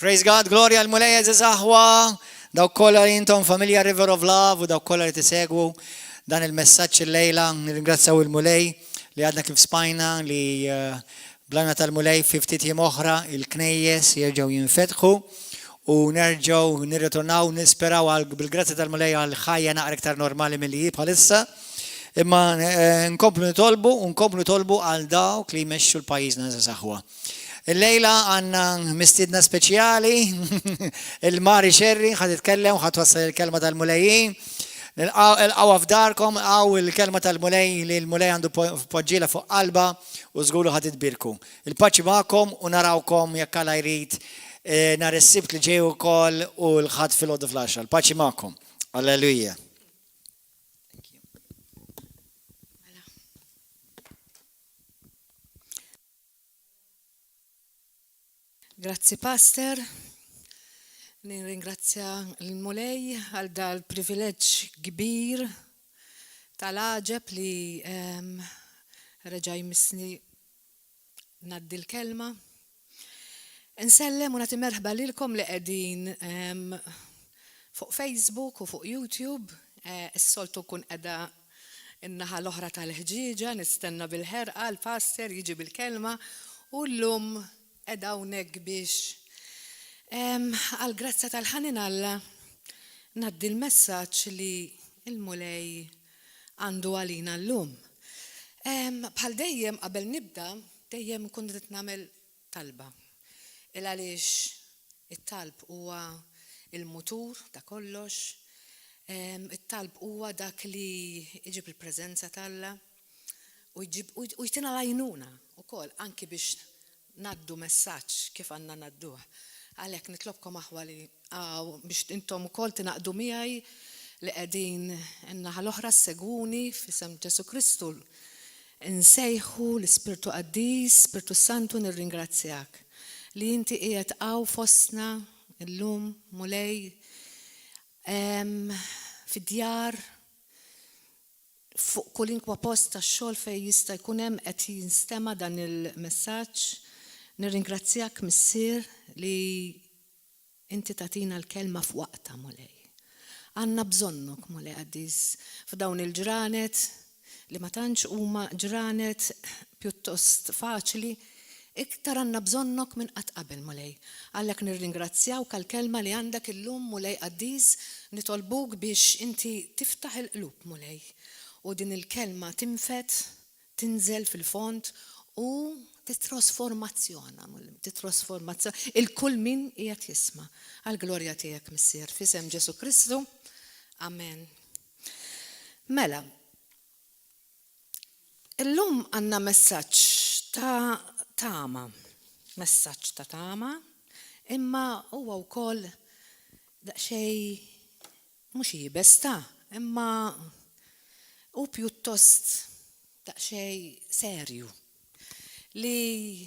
Praise God, glorja l-Mulej għeżież aħwa, dawk kollha li intom familja River of Love u dawk kollha li tisegwu dan il-messaġġ illejla, nirringrazzjaw il-Mulej li għadna kif smajna li eh, blajna tal-Mulej fi ftit jiem oħra il-knejjes jerġgħu jinfetħu u nerġgħu nirritornaw nisperaw għal bil-grazzja tal-Mulej għal ħajja naqra iktar normali milli hi bħalissa. Imma eh, nkomplu nitolbu u nkomplu nitolbu għal dawk li jmexxu l-pajjiżna għeżież aħwa. Illejla għandna mistiedna speċjali, il-Mari Xerri, ħa titkellem, ħa twassal il-kelma tal-Mulej. Ilqgħuha f'darkom, għaw il-kelma tal-Mulej li l-Mulej għandu poġġielha fuq qalbha u żgur ħa titbierku. Il-paċi magħkom u narawkom jekk Alla jrid eh, nhar is-Sibt li ġej ukoll u l-Ħadd filgħodu fl-għaxra. Il-paċi magħkom. Alleluja. Grazzi Pastor. Nirringrazzja l-Mulej għal dal-privileġġ kbir tal-għaġeb li ehm, reġa' jmissni ngħaddi l-kelma. Insellem u nagħti merħba lilkom li qegħdin ehm, fuq Facebook u fuq YouTube. Eh, is-soltu kun qiegħda in-naħa l-oħra tal-ħġieġa, nistenna bil-ħerqa l-pastor jiġi bil-kelma u llum qiegħda hawnhekk biex għall-grazzja tal-ħanin Alla ngħaddi l-messaġġ li l-Mulej għandu għalina llum. Bħal dejjem qabel nibda, dejjem nkun rrid nagħmel talba. Il għaliex it-talb huwa il-mutur ta' kollox, it-talb huwa dak li jġib il-preżenza t'Alla u jġib u jtina l-għajnuna wkoll anki biex ngħaddu messaġġ kif għandna ngħadduh. Għalhekk nitlobkom aħwa li biex intom ukoll tingħaqdu miegħi li qegħdin in-naħa l-oħra ssegwuni f'isem Ġesù Kristu Insejħu l-Ispirtu Qaddis, Spirtu Santu nirringrazzjak li inti qiegħed hawn fostna llum, Mulej, fid-djar, fuq kulinkwa post tax-xogħol fejn jista' jkun hemm qed jinstema' dan il-messaġġ. Nirringrazzjak Missier li Inti tagħtina l-kelma f'waqtha, Mulej. Għandna bżonnok, Mulej qaddis, f'dawn il-ġranet li ma tantx huma ġranet pjuttost faċli, iktar għandna bżonnok minn qatt qabel, Mulej. Għalhekk nirringrazzjawk għall-kelma li għandek illum, Mulej qaddis, nitolbuk biex inti tiftaħ il-qlub, Mulej, u din il-kelma tinfed tinżel fil-fond u titrosformazzjona, titrosformazzjona il-kull min qiegħed jisma'. Għall-glorja tiegħek, Missier, f'isem Ġesù Kristu. Amen. Mela, illum għandna messaġġ ta' tama, messaġġ ta' tama, imma huwa wkoll daqsxejn Mhux iebes ta, imma hu pjuttost daqsxejn serju. Li,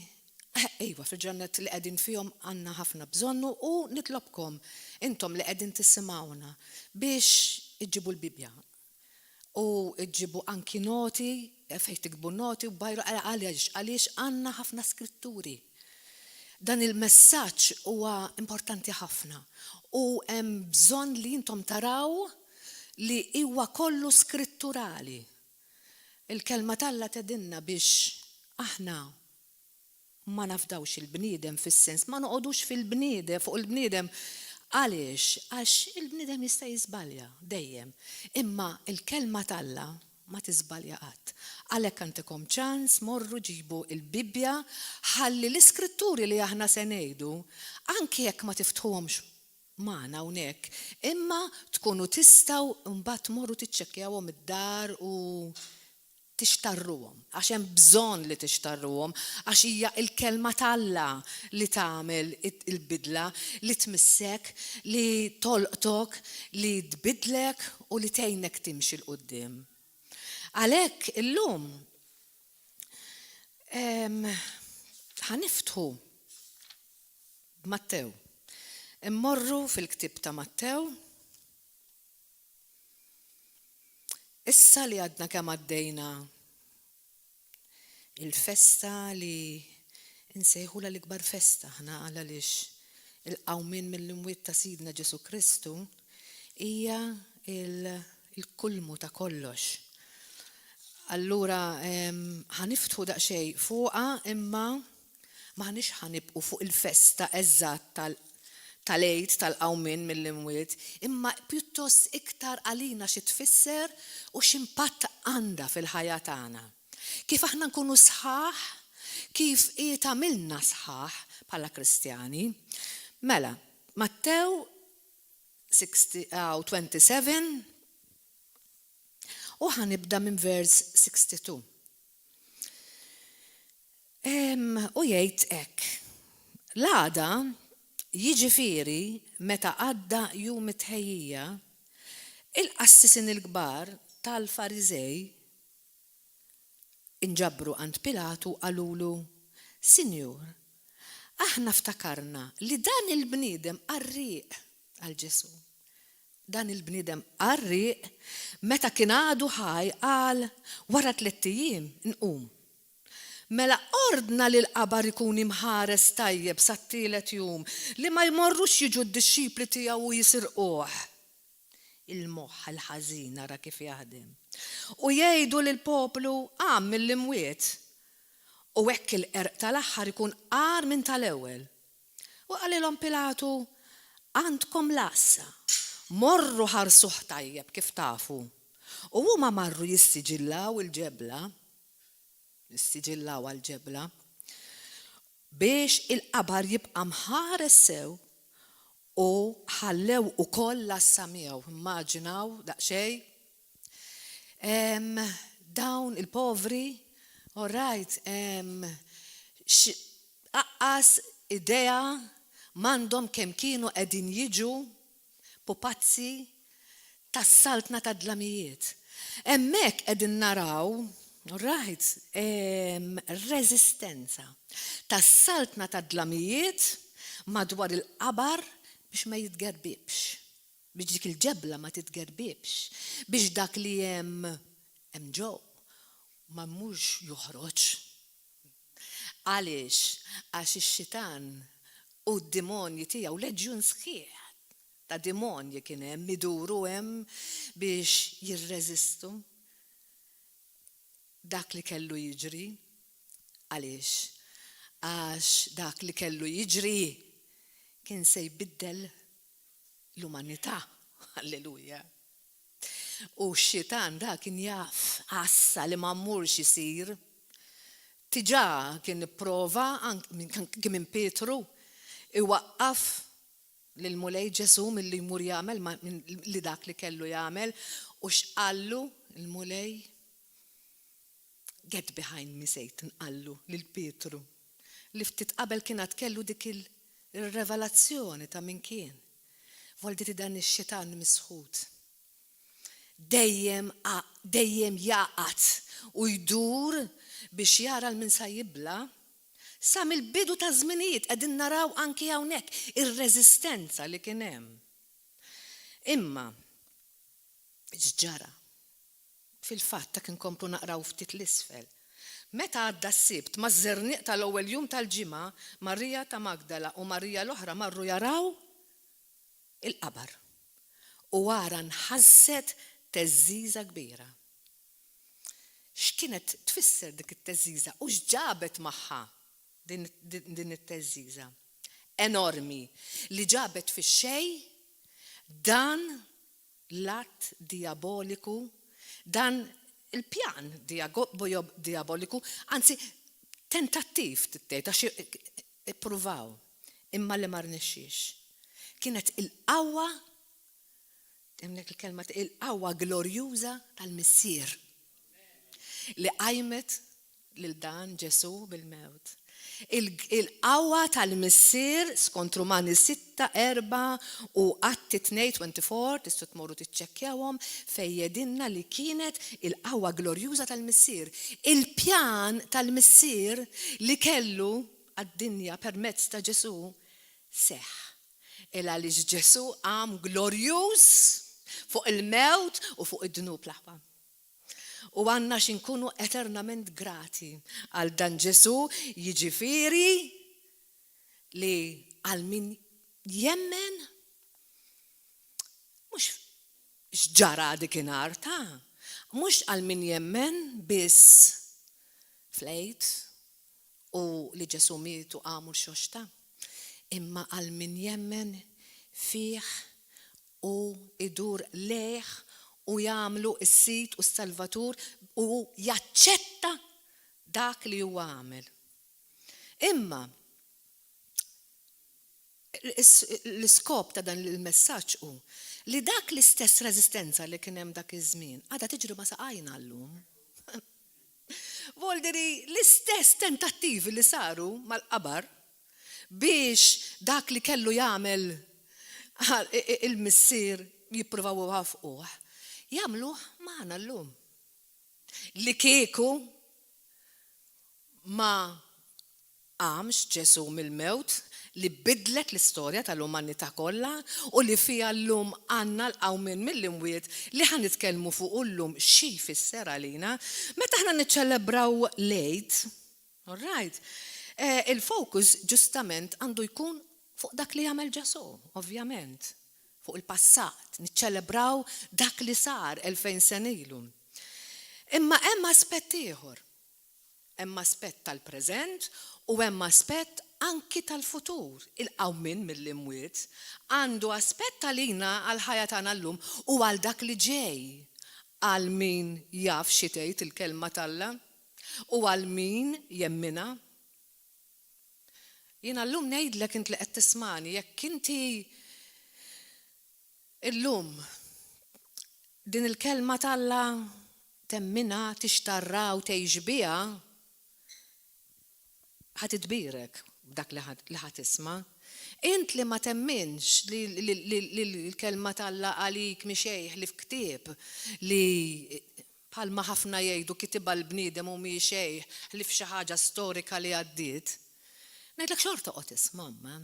iva, fil-ġranet li qegħdin fihom għandna ħafna bżonnu u nitlobkom, intom li qegħdin tisimgħuna, biex iġġibu l-Bibbja u ġġibu anki noti, fejn tiktbu noti u bajru għaliex għaliex għandna ħafna skritturi. Dan il-messaġġ huwa importanti ħafna u hemm bżonn li intom taraw li huwa kollu skritturali. Il-Kelma t'Alla tgħidilna biex aħna ma nafdawx il-bniedem fis-sens ma noqogħdux fil-bniedem, fuq il-bniedem. Għaliex? Għax il-bniedem jista' jiżbalja dejjem. Imma l-Kelma t'Alla ma tiżbalja qatt. Għalhekk għantikom ċans morru ġibu l-Bibbja ħalli l-iskritturi li aħna se ngħidu, anki jekk ma tiftħuhomx magħna hawnhekk, imma tkunu tistgħu mbagħad tmorru tiċċekkjawhom id-dar u tixtarruhom, għax hemm bżonn li tixtarruhom, għax hija l-Kelma t'Alla li tagħmel il-bidla, li tmissek, li tolqtok, li tbiddlek u li tgħinek timxi 'l quddiem. Għalhekk illum ħa niftħu b'Mattew. Immorru fil-ktieb ta' Mattew. Issa li għadna kemm għaddejna il-festa li nsejħulha l-ikbar festa aħna għaliex. Il-qawmien mill-imwiet ta' Sidna Ġesù Kristu hija il-kulmu ta' kollox. Allura ħa niftħu daqsxejn fuqha imma m'aħniex ħa nibqu fuq il-festa eżatt tal-Għid tal-Qawmien mill-Imwiet, imma pjuttost iktar għalina xi tfisser u x'impatt għandha fil-ħajja tagħna. Kif aħna nkunu sħaħ, kif hi tagħmilna sħaħ bħala Kristjani. Mela, Mattew 27 u ħa nibda minn vers 62. U jgħid hekk, L-għada, jiġifieri meta għadda jum it-tħejjija, il-qassisin il-kbar tal-Fariżej inġabru għand Pilatu u qalulu, Sinjur, aħna ftakarna li dan il-bniedem qarrieq għal Ġesù. Dan il-bniedem qarrieq meta kien għadu ħaj qal, 'Wara tlett ijiem nqum. Mela ordna li l-qabar ikun imħares tajjeb sat-tielet jum, li ma jmorrux jiġu d-dixxipli tiegħu u jisirquh. Il-moħħ il-ħażin ara kif jaħdem. U jgħidu lill-poplu, 'Qam mill-imwiet. U hekk il-qerq tal-aħħar ikun agħar minn tal-ewwel. U qalilhom Pilatu, Għandkom l-għassa, morru ħarsuh tajjeb kif tafu. U huma marru jissiġillaw il-ġebla, jissiġillawha l-ġebla, biex il-qabar jibqa' mħares sew u ħallew ukoll l-għassa miegħu. Immaġinaw daqsxejn Dawn il-povri, all right, aqqas idea m'għandhom kemm kienu qegħdin jiġu pupazzi tas-saltna tad-dlamijiet. Hemmhekk qegħdin naraw, all right, reżistenza tas-saltna tad-dlamijiet madwar il-qabar biex ma jitgerbibx. Biex dik il-ġebla ma titgerbibx, biex dak li hemm hemm ġew ma jmurx joħroġ. Għaliex? Għax ix-xitan u d-dimonji tiegħu, leġjun sħiħ ta' dimonji kien hemm iduru hemm biex jirreżistu dak li kellu jiġri. Għaliex? Għax dak li kellu jiġri kien se jbiddel l-umanità. Alleluja. U x-xitan da kien jaf għassa li ma mmurx isir. Tiġà kien ipprova anki minn Pietru iwaqqaf lill-Mulej Ġesù milli jmur jagħmel li dak li kellu jagħmel u x'qallu l-Mulej? Get behind me Satan qallu lil Pietru li ftit qabel kien għad kellu dik il-revelazzjoni ta' min kien. Volditi dan ix-xitan misħut. Dejjem dejjem jagħqad u jdur biex jara 'l min sa jibla'. Sa mill-bidu taż-żminijiet qegħdin naraw anki hawnhekk ir-reżistenza li kien hemm. Imma x'ġara? Fil-fatt, hekk inkomplu naqraw ftit 'l isfel. Meta għadda s-Sibt, maż-żerniq tal-ewwel jum tal-ġimgħa, Marija ta' Magdala u Marija l-oħra marru jaraw il-qabar. U ara nħasset theżżiża kbira. X'kienet tfisser dik it-theżżiża u x'ġabet magħha din din it-theżżiża enormi li ġabet fix-xejn dan l-att dijaboliku, dan il-pjan dijaboliku, anzi tentattiv trid tgħid għax ippruvaw imma li ma rnexxiex. Kienet il-qawwa, hemmhekk il-kelma il-qawwa glorjuża tal-Missier li qajmet lil dan Ġesù mill-mewt. Il-qawwa tal-Missier skont Rumani 6, 4 u Atti 2, 24, tistgħu tmorru tiċċekkjawhom, fejn jgħidilna li kienet il-qawwa glorjuża tal-Missier. Il-pjan tal-Missier li kellu għad-dinja permezz ta' Ġesù seħħ. Il għaliex Ġesù qam glorjuż fuq il-mewt u fuq id-dnub l-aħwa. U għandna xi nkunu eternament grati għal dan Ġesù, jiġifieri li għal min jemmen mhux x'ġara dikinhar ta' mhux għal min jemmen biss fl-Għid u li Ġesù miet u qam u rxoxta, imma għal min jemmen fih u jdur lejh u jagħmlu s-Sid u s-Salvatur u jaċċetta dak li huwa għamel. Imma l-iskop ta' dan il-messaġġ hu li dak l-istess reżistenza li kien hemm dak iż-żmien għadha tiġri ma' saqajna llum. Voldiri l-istess tentattivi li saru mal-qabar biex dak li kellu jagħmel il-missier jippruvaw iwaffquh, jagħmluh magħna llum. Li kieku ma qamx Ġesù mill-mewt li biddlet l-istorja tal-umanità kollha u li fiha llum għandna l-qawmien mill-imwiet li ħa nitkellmu fuqu llum xi jfisser għalina. Meta aħna niċċelebraw l-Għid, all right, il-focus ġustament għandu jkun fuq dak li għamel Ġesù, ovvjament, fuq il-passat, niċċelebraw dak li sar 2000 sena ilu. Imma hemm aspett ieħor. Hemm aspett tal-preżent u hemm aspett anki tal-futur. Il-qawmien mill-imwiet għandu aspett għalina għall-ħajja tagħna llum u għal dak li ġej, għal min jaf xi tgħid il-Kelma t'Alla u għal min jemminha. Jiena llum ngħidlek int li qed tismagħni, jekk inti Illum, din il-Kelma t'Alla temminha, tixtarrha u tgħix biha, ħa titbierek b'dak li ħa tisma'. Int li ma temminx li l-Kelma t'Alla għalik mhi xejn ħlief ktieb li bħalma ħafna jgħidu kitibha l-bniedem u mhi xejn ħlief xi ħaġa storika li għaddiet, ngħidlek xorta oqgħod isma' imma.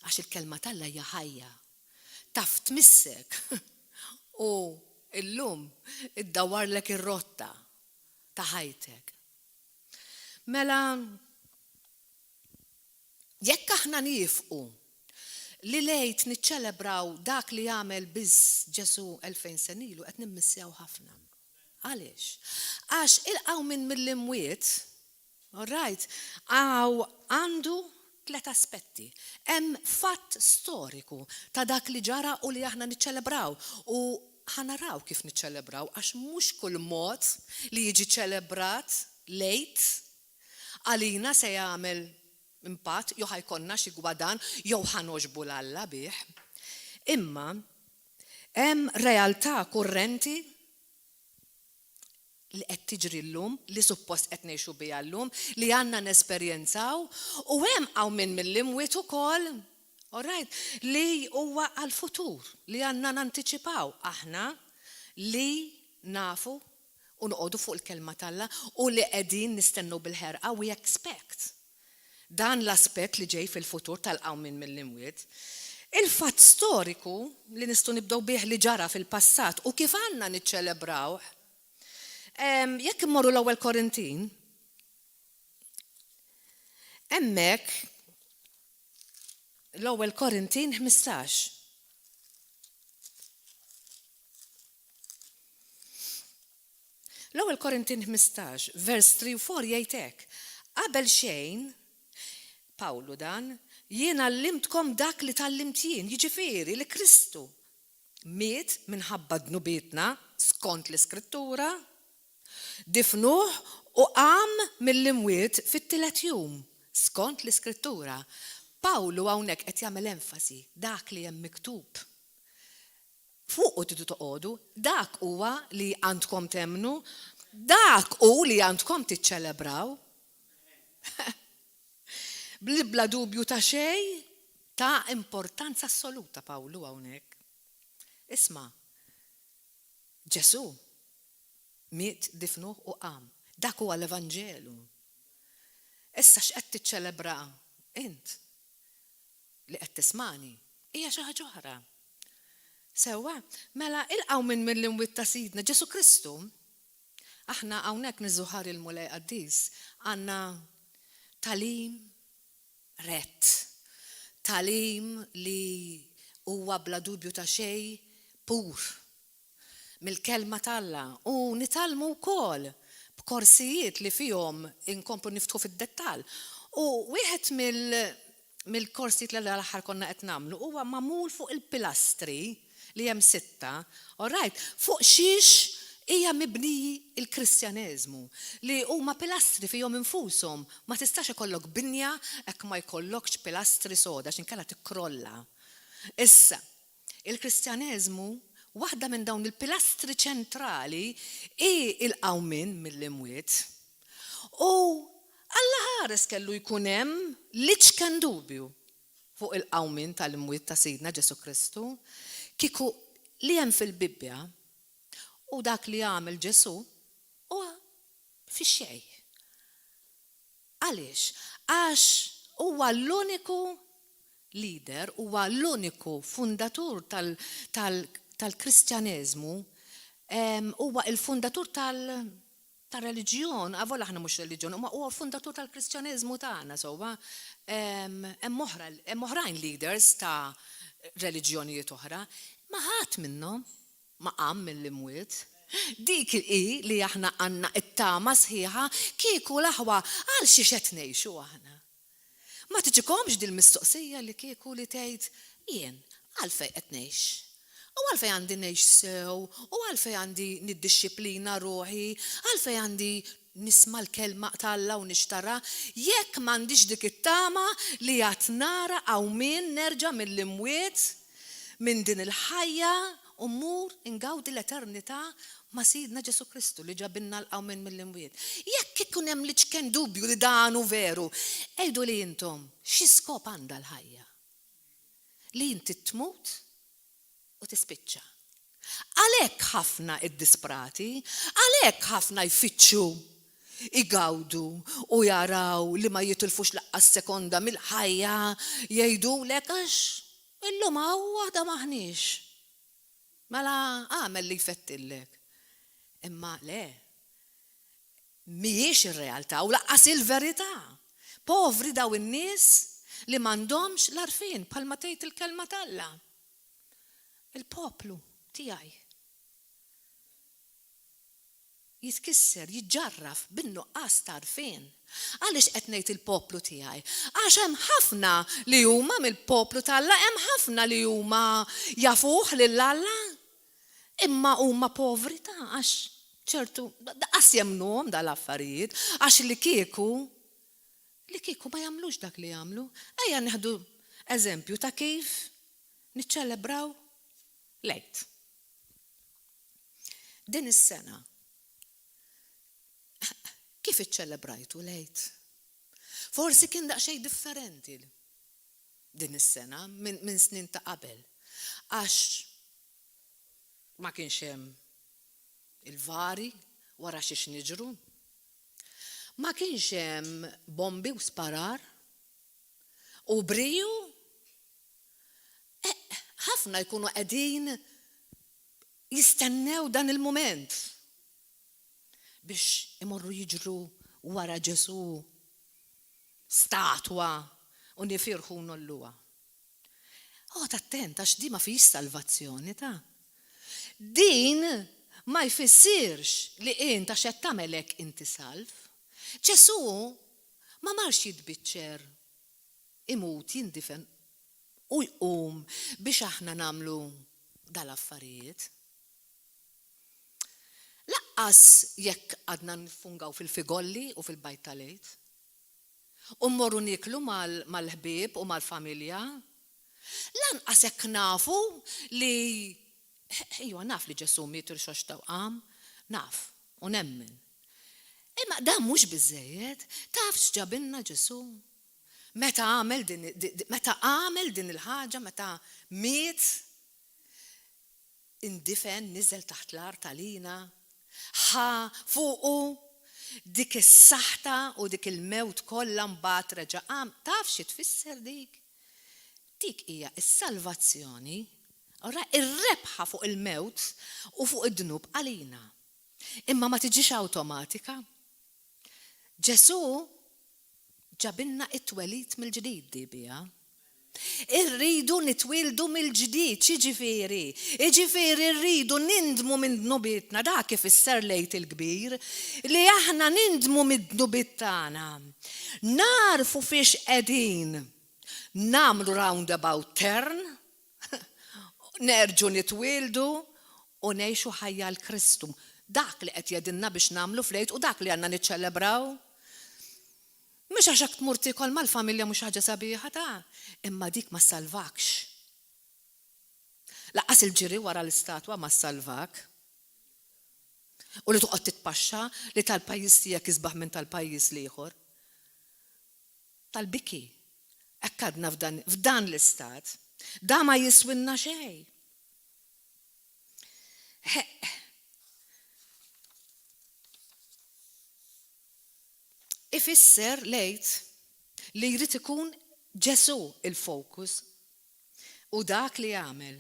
Għax il-Kelma t'Alla hija ħajja. Taf tmissek u llum iddawwarlek ir-rotta ta' ħajtek. Mela, jekk aħna niefqu li l-Għid niċċelebraw dak li għamel biss Ġesù 2000 sena ilu, qed nimmissjaw ħafna. Għaliex? Għax il-qawmien mill-imwiet All right. Hawn għandu tlett aspetti. Hemm fatt storiku ta' dak li ġara u li aħna niċċelebraw u ħa naraw kif niċċelebraw għax mhux kull mod li jiġi ċelebrat l-Għid għalina se jagħmel impatt jew ħa jkollna xi gwadann jew ħa nogħġbu 'l Alla bih. Imma hemm realtà kurrenti li qed tiġri llum, li suppost qed ngħixu biha llum, li għandna nesperjenzaw, u hemm qawmien mill-imwiet ukoll, all right, li huwa għall-futur, li għandna nantiċipaw aħna li nafu u noqogħdu fuq il-Kelma t'Alla u li qegħdin nistennew bil-ħerqa, we expect. Dan l-aspett li ġej fil-futur tal-qawmien mill-imwiet. Il-fatt storiku li nistgħu nibdew bih li ġara fil-passat u kif għandna niċċelebrawh. Jekk immorru l-ewwel Korintin, hemmhekk l-ewwel Korintin 15. L-Ewwel Korintin 15, vers 3 u 4 jgħid hekk, Qabel xejn, Pawlu dan, jien għallimtkom dak li tgħallimt jien, jiġifieri li Kristu miet minħabba dnubietna skont l-Iskrittura, difnuh u qam mill-imwiet fit-tielet jum skont l-Iskrittura. Pawlu hawnhekk qed jagħmel enfasi dak li hemm miktub. Fuqu tridu toqogħdu, dak huwa li għandkom temmnu, dak hu li għandkom tiċċelebraw. Li bla dubju ta' xejn ta' importanza assoluta Pawlu hawnhekk. Isma', Ġesù miet, difnuh u qam. Dak huwa l-Evanġelu. Issa x'qed tiċċelebra int? Li qed tismagħni hija xi ħaġa oħra. Sewwa, mela il-qawmien mill-imwiet ta' Sidna Ġesù Kristu, aħna hawnhekk niżżuħar il-Mulej Qaddis, għandna tagħlim rett. Tagħlim li huwa bla dubju ta' xejn pur mill-Kelma t'Alla u nitgħallmu wkoll b'korsijiet li fihom inkomplu niftħu fid-dettall. U wieħed mill mill-korsijiet li l-aħħar konna qed nagħmlu huwa magħmul fuq il-pilastri li hemm sitta, all right, fuq xiex hija mibni il-Kristjaneżmu, li huma pilastri fihom infushom. Ma tistax ikollok binja hekk ma jkollokx pilastri soda għax inkella tikkrolla. Issa, il-Kristjaneżmu, waħda minn dawn il-pilastri ċentrali hi l-qawmien mill-imwiet. U Alla ħares kellu jkun hemm l-iċken dubju fuq il-qawmien tal-imwiet ta' Sidna Ġesù Kristu, kieku li hemm fil-Bibbja u dak li għamel Ġesù huwa fix-xejn. Għaliex? Għax huwa l-uniku leader, huwa l-uniku fundatur tal-Kristjaneżmu, huwa l-fundatur tal- tar-reliġjon, avolja aħna mhux reliġjon, imma huwa l-fundatur tal-Kristjaneżmu tagħna, sewwa. Hemm oħra, hemm oħrajn leaders ta' reliġjonijiet oħra, ma ħadd minnhom ma qam mill-imwiet. Dik hi li aħna għandna t-tama sħiħa, kieku l-aħwa għal xiex qed ngħixu aħna? Ma tiġikomx dil-mistoqsija li kieku li tgħid, jien għalfejn qed ngħix? U għalfejn għandi ngħix sew? U għalfejn għandi niddixxiplina ruħi? Għalfejn għandi nisma' l-kelma t'Alla u nixtarha jekk m'għandix dik it-tama li għad nara qawmien nerġa' mill-imwiet minn din il-ħajja u mmur ingawdi l-eternità ma' Sidna Ġesù Kristu li ġabilna l-qawmien mill-imwiet. Jekk ikun hemm l-iċken dubju li dan hu veru, għiduli intom, xi skop għandha l-ħajja? Li inti tmut u tispiċċa. Għalhekk ħafna iddisprati, għalhekk ħafna jfittxu igawdu u jaraw li ma jitilfux laqqas sekonda mill-ħajja, jgħidulek għax illum hawn u għada m'aħniex. Mela agħmel li jfettillek. Imma le, mhijiex ir-realtà u laqqas il-verità. Povri daw in-nies li m'għandhomx l-għarfien bħalma tgħid il-kelma t'Alla. Il-poplu tiegħi jitkisser, jiġġarraf bin-nuqqas ta' għarfien. Għaliex qed ngħid il-poplu tiegħi? Għax hemm ħafna li huma mill-poplu t'Alla, hemm ħafna li huma jafuh lil Alla, imma huma povri ta' għax ċertu daqas jemmnuhom dal-affarijiet, għax li kieku li kieku ma jagħmlux dak li jagħmlu. Ejja nieħdu eżempju ta' kif niċċelebraw l-Għid. Din is-sena kif iċċelebrajtu l-Għid? Forsi kien daqsxejn differenti din is-sena minn snin ta' qabel. Għax ma kienx hemm il-vari wara xiex niġru. Ma kienx hemm bombi u sparar u briju. Ħafna jkunu qegħdin jistennew dan il-mument biex imorru jiġru wara Ġesù statwa u nifirħu u ngħolluha. Oqgħod attent għax di ma fihiex salvazzjoni ta'. Din ma jfissirx li int għax qed tagħmel hekk inti salv. Ġesù ma marx jitbiċċer, imut, jindifen u jqum biex aħna nagħmlu dal-affarijiet. Laqqas jekk għadna niffungaw fil-figolli u fil-bajd tal-Għid. U mmorru nieklu mal-ħbieb u mal-familja. Lanqas jekk nafu li, ejwa naf li Ġesù miet irxoxta u qam, naf u nemmen. Imma dan mhux biżżejjed. Taf x'ġabilna Ġesù? Meta għamel din, meta għamel din il-ħaġa, meta miet, indifen, niżel taħt l-art għalina, ħa fuqu dik is-saħta u dik il-mewt kollha mbagħad reġa' qam. Taf xi tfisser dik? Dik hija s-salvazzjoni, ora ir-rebħa fuq il-mewt u fuq id-dnub għalina. Imma ma tiġix awtomatika. Ġesù ġabilna t-twelid mill-ġdid di biha. Irridu nitwieldu mill-ġdid, x'jiġifieri? Jiġifieri rridu nindmu minn dnubietna, dak ifisser l-Għid il-Kbir, li aħna nindmu mid-dnubiet tagħna. Nagħrfu fiex qegħdin. Nagħmlu roundabout turn, nerġgħu nitwieldu u ngħixu ħajja għal Kristu. Dak li qed jgħidilna biex nagħmlu fl-Għid u dak li għandna niċċelebraw. Mhux għax hekk tmur tiekol mal-familja mhux ħaġa sabiħa ta, imma dik ma ssalvakx. Lanqas il-ġiri wara l-istatwa ma ssalvak. U li toqgħod titpaxxa li tal-pajjiż tiegħek isbaħ minn tal-pajjiż l-ieħor. Tal-biki. Hekk għadna f'dan, f'dan l-istat. Da ma jiswilna xejn. Ħeqq. Ifisser l-Għid li jrid ikun Ġesù il-focus u dak li għamel.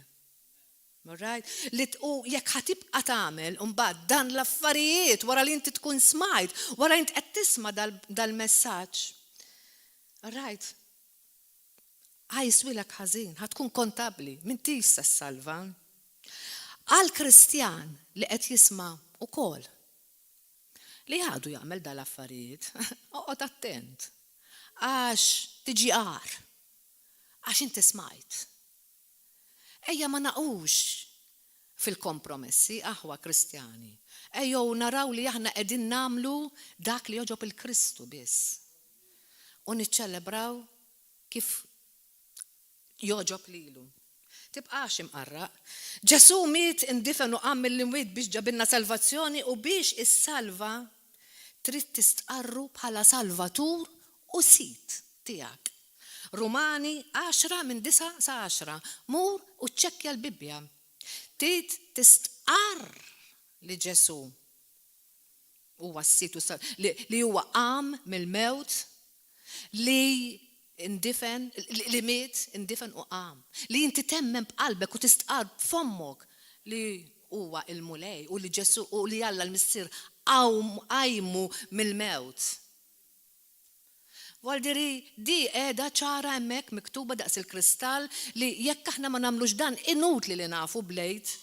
Alright? Li u jekk ħa tibqa' tagħmel imbagħad dan l-affarijiet wara li inti tkun smajt, wara int qed tisma' dal-messaġġ. Alright? Ħa jiswilek ħażin, ħa tkun kontabbli, m'intix se ssalva. Għal Kristjan li qed jisma' ukoll li għadu jagħmel dal-affarijiet, oqgħod attent għax tiġi agħar għax inti smajt. Ejja ma naqgħux fil-kompromessi, aħwa Kristjani. Ejjew naraw li aħna qegħdin nagħmlu dak li jogħġob il-Kristu biss. U niċċelebraw kif jogħġob lilu. Tibqax imqarraq. Ġesù miet, indifen u qam mill-imwiet biex ġabilna salvazzjoni u biex issalva trid tistqarru bħala Salvatur u Sid tiegħek. Rumani għaxra minn disgħa sa għaxra. Mur u ċċekkja l-Bibbja. Trid tistqarr li Ġesù huwa s-Sid u li huwa qam mill-mewt, li ndifen, li miet, indifen u qam. Li inti temmen b'qalbek u tistqarr b'fommok li huwa l-Mulej u li Ġesù u li Alla l-Missier qajmu mill-mewt. Valdiri, di qiegħda ċara hemmhekk miktuba daqs il-kristall li jekk aħna ma nagħmlux dan inutli li nafu bl-Għid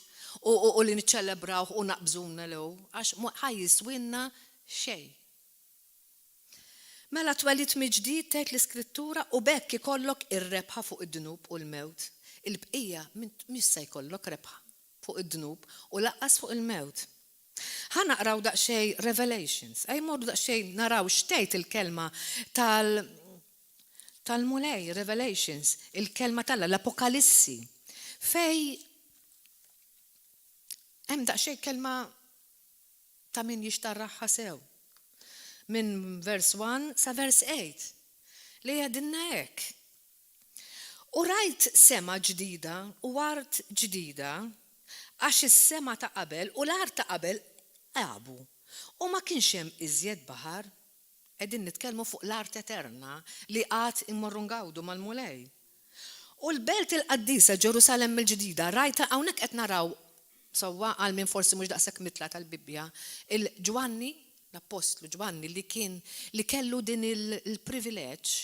u u li niċċelebrawh u naqbżu lew għax mhu ħa jiswielna xejn. Mela twelidt mill-ġdid tgħid l-Iskrittura u b'hekk ikollok ir-rebħa fuq id-dnub u l-mewt. Il-bqija mhix se jkollok rebħa fuq id-dnub u lanqas fuq il-mewt. Ħa naqraw daqsxejn Revelations. Ejja mmorru daqsxejn naraw x'tgħid il-kelma tal tal-Mulej, Revelations, il-kelma t'Alla, l-Apokalissi. Fej hemm daqsxejn kelma ta' min jixtarraħha sew. Minn vers 1 sa vers 8 li jgħidilna hekk. U rajt sema ġdida u art ġdida, għax is-sema ta' qabel u l-art ta' qabel għabu, u ma kienx hemm iżjed baħar. Qegħdin nitkellmu fuq l-art eterna li għad immorru ngawdu mal-Mulej. U l-belt il-qaddisa Ġerusalemm il-ġdida rajtha, hawnhekk qed naraw sewwa għal min forsi mhux daqshekk mitla tal-Bibbja, il-Ġwanni, l-appostlu Ġwanni li kien li kellu din il-privileġġ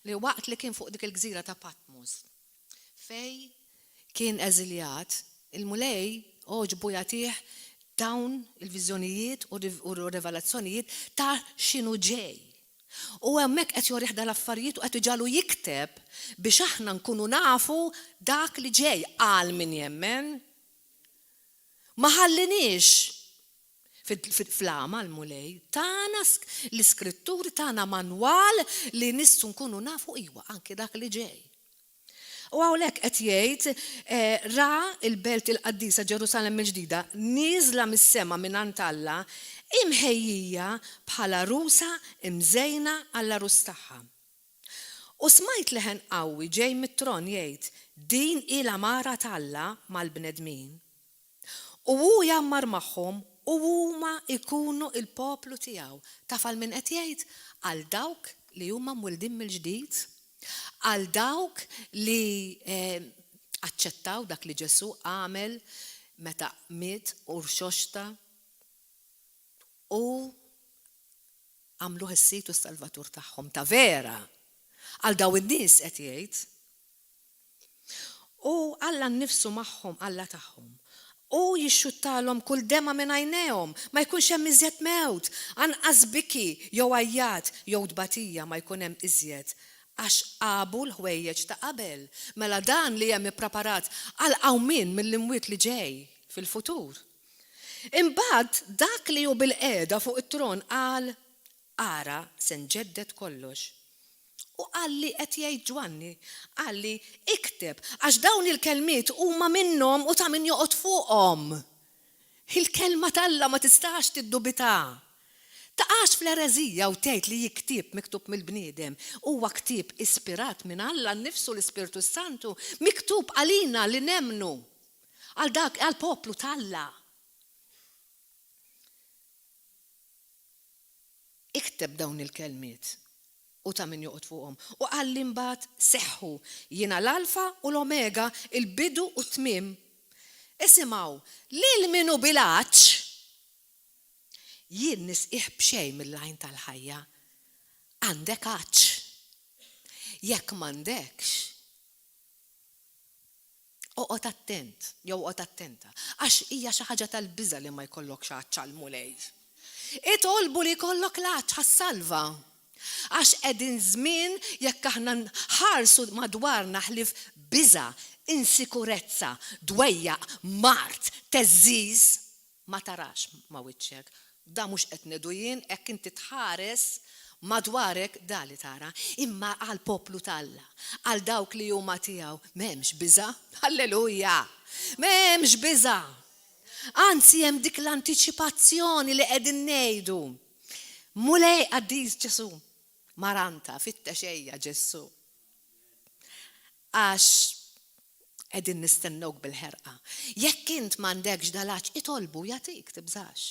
li waqt li kien fuq dik il-gżira ta' Patmos fej kien eżiljat, il-Mulej għoġbu jagħtih dawn il-viżjonijiet u rivelazzjonijiet ta' x'inhu ġej. U hemmhekk qed jorih dal-affarijiet u qed iġagħlu jikteb biex aħna nkunu nafu dak li ġej għal min jemmen. Ma ħalliniex fl-għama l-Mulej. Tana l-iskritturi, tana manwal li nistgħu nkunu nafu iwa anki dak li ġej. U hawnhekk qed jgħid eh, ra l-belt il-qaddisa Ġerusalemm il-ġdida nieżla mis-sema minn għand Alla imħejjija bħala għarusa mżejna għall-għarus tagħha. U smajt leħen qawwi ġej mit-tron jgħid, Din hi l-għamara t'Alla mal-bnedmin. U hu jgħammar magħhom u huma jkunu l-poplu tiegħu. Taf għal min qed jgħid? Għal dawk li huma mwildin mill-ġdid, għal dawk li aċċettaw dak li Ġesù għamel meta miet u rxoxta u għamluh is-Sid u s-Salvatur tagħhom ta' vera. Għal dawn in-nies qed jgħid. Alla nnifsu magħhom, Alla tagħhom. Hu jixxuttalhom kull demgħa minn għajnejhom, ma jkunx hemm iżjed mewt, anqas biki jew għajjat jew tbatija ma jkun hemm iżjed, għax għabu l-ħwejjeġ ta' qabel. Mela dan li hemm ippreparat għall-qawmien mill-imwiet li ġej fil-futur. Imbagħad dak li hu bilqiegħda fuq it-tron qal, Ara, se nġedded kollox. U qalli qed jgħid Ġwanni, qalli, ikteb, għax dawn il-kelmiet huma minnhom u ta' min joqgħod fuqhom. Il-kelma t'Alla ma tistax tiddubitha. Taqax fl-ereżija u tgħid li hi ktieb miktub mill-bniedem. Huwa ktieb ispirat minn Alla nnifsu l-Ispirtu s-Santu, miktub għalina li nemmnu, għal dak għall-poplu t'Alla. Ikteb dawn il-kelmiet u ta' min joqgħod fuqhom. U qalli mbagħad, Seħħu, jiena l-Alfa u l-Omega, il-bidu u t-tmiem. Isimgħu, lil min hu bil-għatx, jien nisqih b'xejn mill-għajn tal-ħajja. Għandek għatx? Jekk m'għandekx, Oqgħod attent, jew oqgħod attenta, għax hija xi ħaġa tal-biża' li ma jkollokx għatx għall-Mulej. Itolbu li jkollok l-għatx għas-salva. Għax qegħdin żmien jekk aħna nħarsu madwarna ħlief biża', insikurezza, dwejjaq, mard, theżżiż, ma tarax ma' wiċċek. Dan mhux qed ngħidu jien, hekk inti tħares madwarek da li tara. Imma għall-poplu t'Alla, għal dawk li huma tiegħu, m'hemmx biża'. Halleluja! M'hemmx biża'! Anzi hemm dik l-antiċipazzjoni li qegħdin ngħidu. Mulej qaddis Ġesù, Maranta, fittex ejja Ġesù. Għax qegħdin nistennewk bil-ħerqa. Jekk int m'għandekx dal-għatx, itolbu jagħtik, tibżax.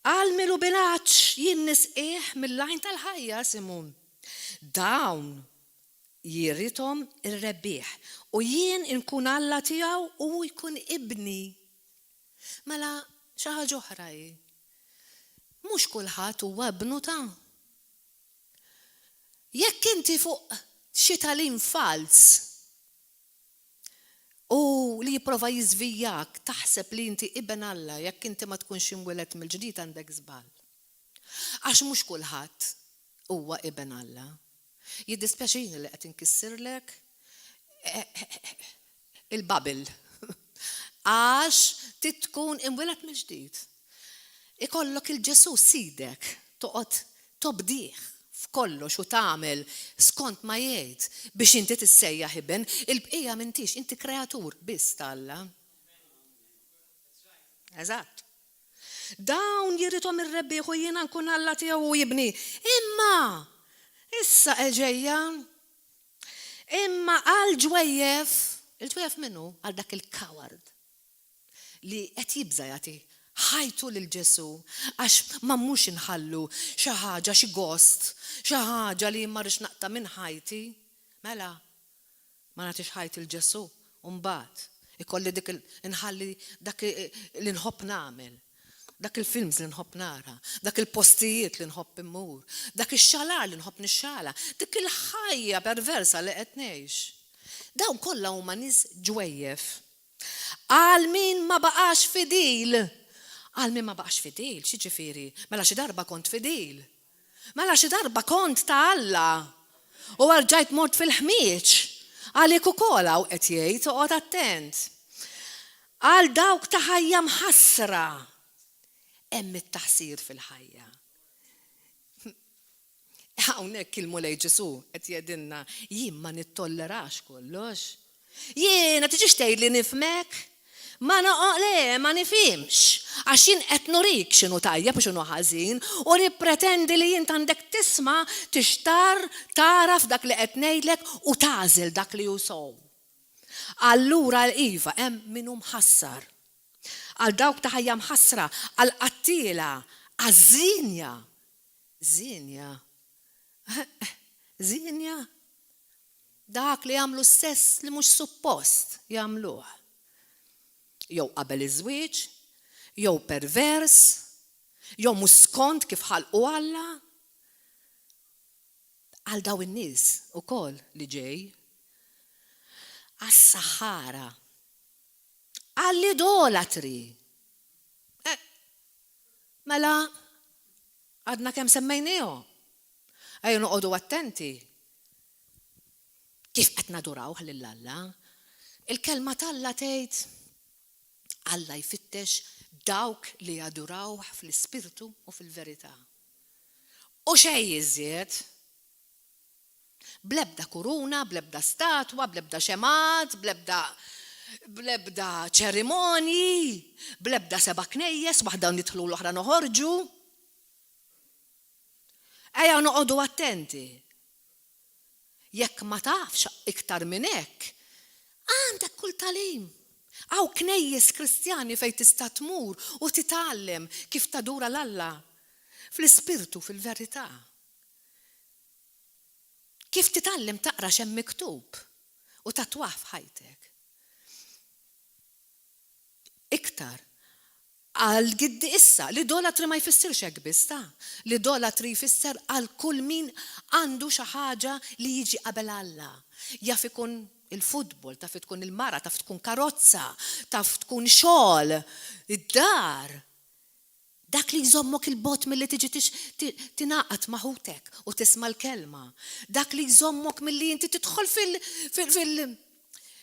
Għal min hu bil-għatx jien nisqih mill-għajn tal-ħajja, Simun. Dawn jirithom ir-rebbieħ, u jien inkun Alla tiegħu u hu jkun ibni. Mela xi ħaġa oħra hi. Mhux kulħadd huwa ibnu ta'. Jekk inti fuq xi tagħlim falz u li jipprova jiżvijjak taħseb li inti iben Alla jekk inti ma tkunx imwieled mill-ġdid għandek żball. Għax mhux kulħadd huwa iben Alla. Jiddispjaċini li qed inkissirlek il-bubble. Għax trid tkun imwieled mill-ġdid. Ikollok il-Ġesù sidek, toqgħod tobdih f'kollox u tagħmel skont ma jgħid biex inti tissejjaħ iben, il-bqija m'intix, inti kreatur biss ta' Alla. Eżatt. Dawn jirithom ir-rebbieħ u jiena nkun Alla tiegħu u ibni. Imma issa ġejja Imma għal ġwejjef, il-ġwejjef min hu? Għal dak il-coward li qed jibża' jagħti ħajtu lil Ġesù għax ma mmurx inħallu xi ħaġa, xi gost, xi ħaġa li ma rridx naqta' minn ħajti. Mela, ma nagħtix ħajti 'l Ġesù u mbagħad ikolli dik inħalli dak li nħobb nagħmel. Dak il-films li nħobb nara, dak il-postijiet li nħobb immur, dak ix-xalar li nħobb nixxala, dik il-ħajja perversa li qed ngħix. Dawn kollha huma nies ġwejjef. Għal min ma baqax fidil. Għal min ma baqax fidil, x'jiġifieri? Mela xi darba kont fidil. Mela xi darba kont ta' Alla u erġajt mort fil-ħmieġ. Għalik ukoll hawn qed jgħid oqgħod attent. Għal dawk ta' ħajja mħassra hemm it-taħsir fil-ħajja. Hawnhekk il-Mulej Ġesù qed jgħidilna jien ma nittollerax kollox. Jiena tiġix tgħidli nifhmek. Ma noqo le, ma nifhimx. Għax jien qed nurik x'inhu tajjeb u x'inhu ħażin u nippretendi li int għandek tisma', tixtarr, tagħraf dak li qed ngħidlek u tagħżel dak li hu sew. Allura iva, hemm min hu mħassar. Għal dawk ta' ħajja mħassra, għall-qattiela, għaż-żienja. Żienja? Żienja? Dak li jagħmlu s-sess li mhux suppost jagħmluh. Jew qabel iż-żwieġ, jew pervers, jew mhux skont kif ħalqu Alla. Għal dawn in-nies ukoll li ġej. Għas-saħħara. Għall-idolatri. Eh, mela, għadna kemm semmejniehom. Ejja noqogħdu attenti. Kif qed nadurawh lil Alla? Il-kelma t'Alla tgħid Alla jfittex dawk li jadurawh fl-ispirtu u fil-verità. U xejn iżjed. Bl-ebda kuruna, bl-ebda statwa, bl-ebda xemgħat, bl-ebda bl-ebda ċerimonji, bl-ebda seba' knejjes, waħda nidħlu l-oħra noħorġu. Ejja noqogħdu attenti. Jekk ma tafx iktar minn hekk, għandek kull tagħlim. Hawn knejjes Kristjani fejn tista' tmur u titgħallem kif tadura 'l Alla fl-ispirtu fil-verità. Kif titgħallem taqra x'hemm miktub u tattwah f'ħajtek. Iktar, għal giddi issa, l-idolatri ma jfissirx hekk biss, ta. L-idolatri jfisser għal kull min għandu xi ħaġa li jiġi qabel Alla. Jaf ikun il-futbol, taf tkun il-mara, taf tkun karozza, taf tkun xogħol, id-dar. Dak li jżommok 'il bogħod milli tiġi tingħaqad ma' ħutek u tisma' l-kelma. Dak li jżommok milli inti tidħol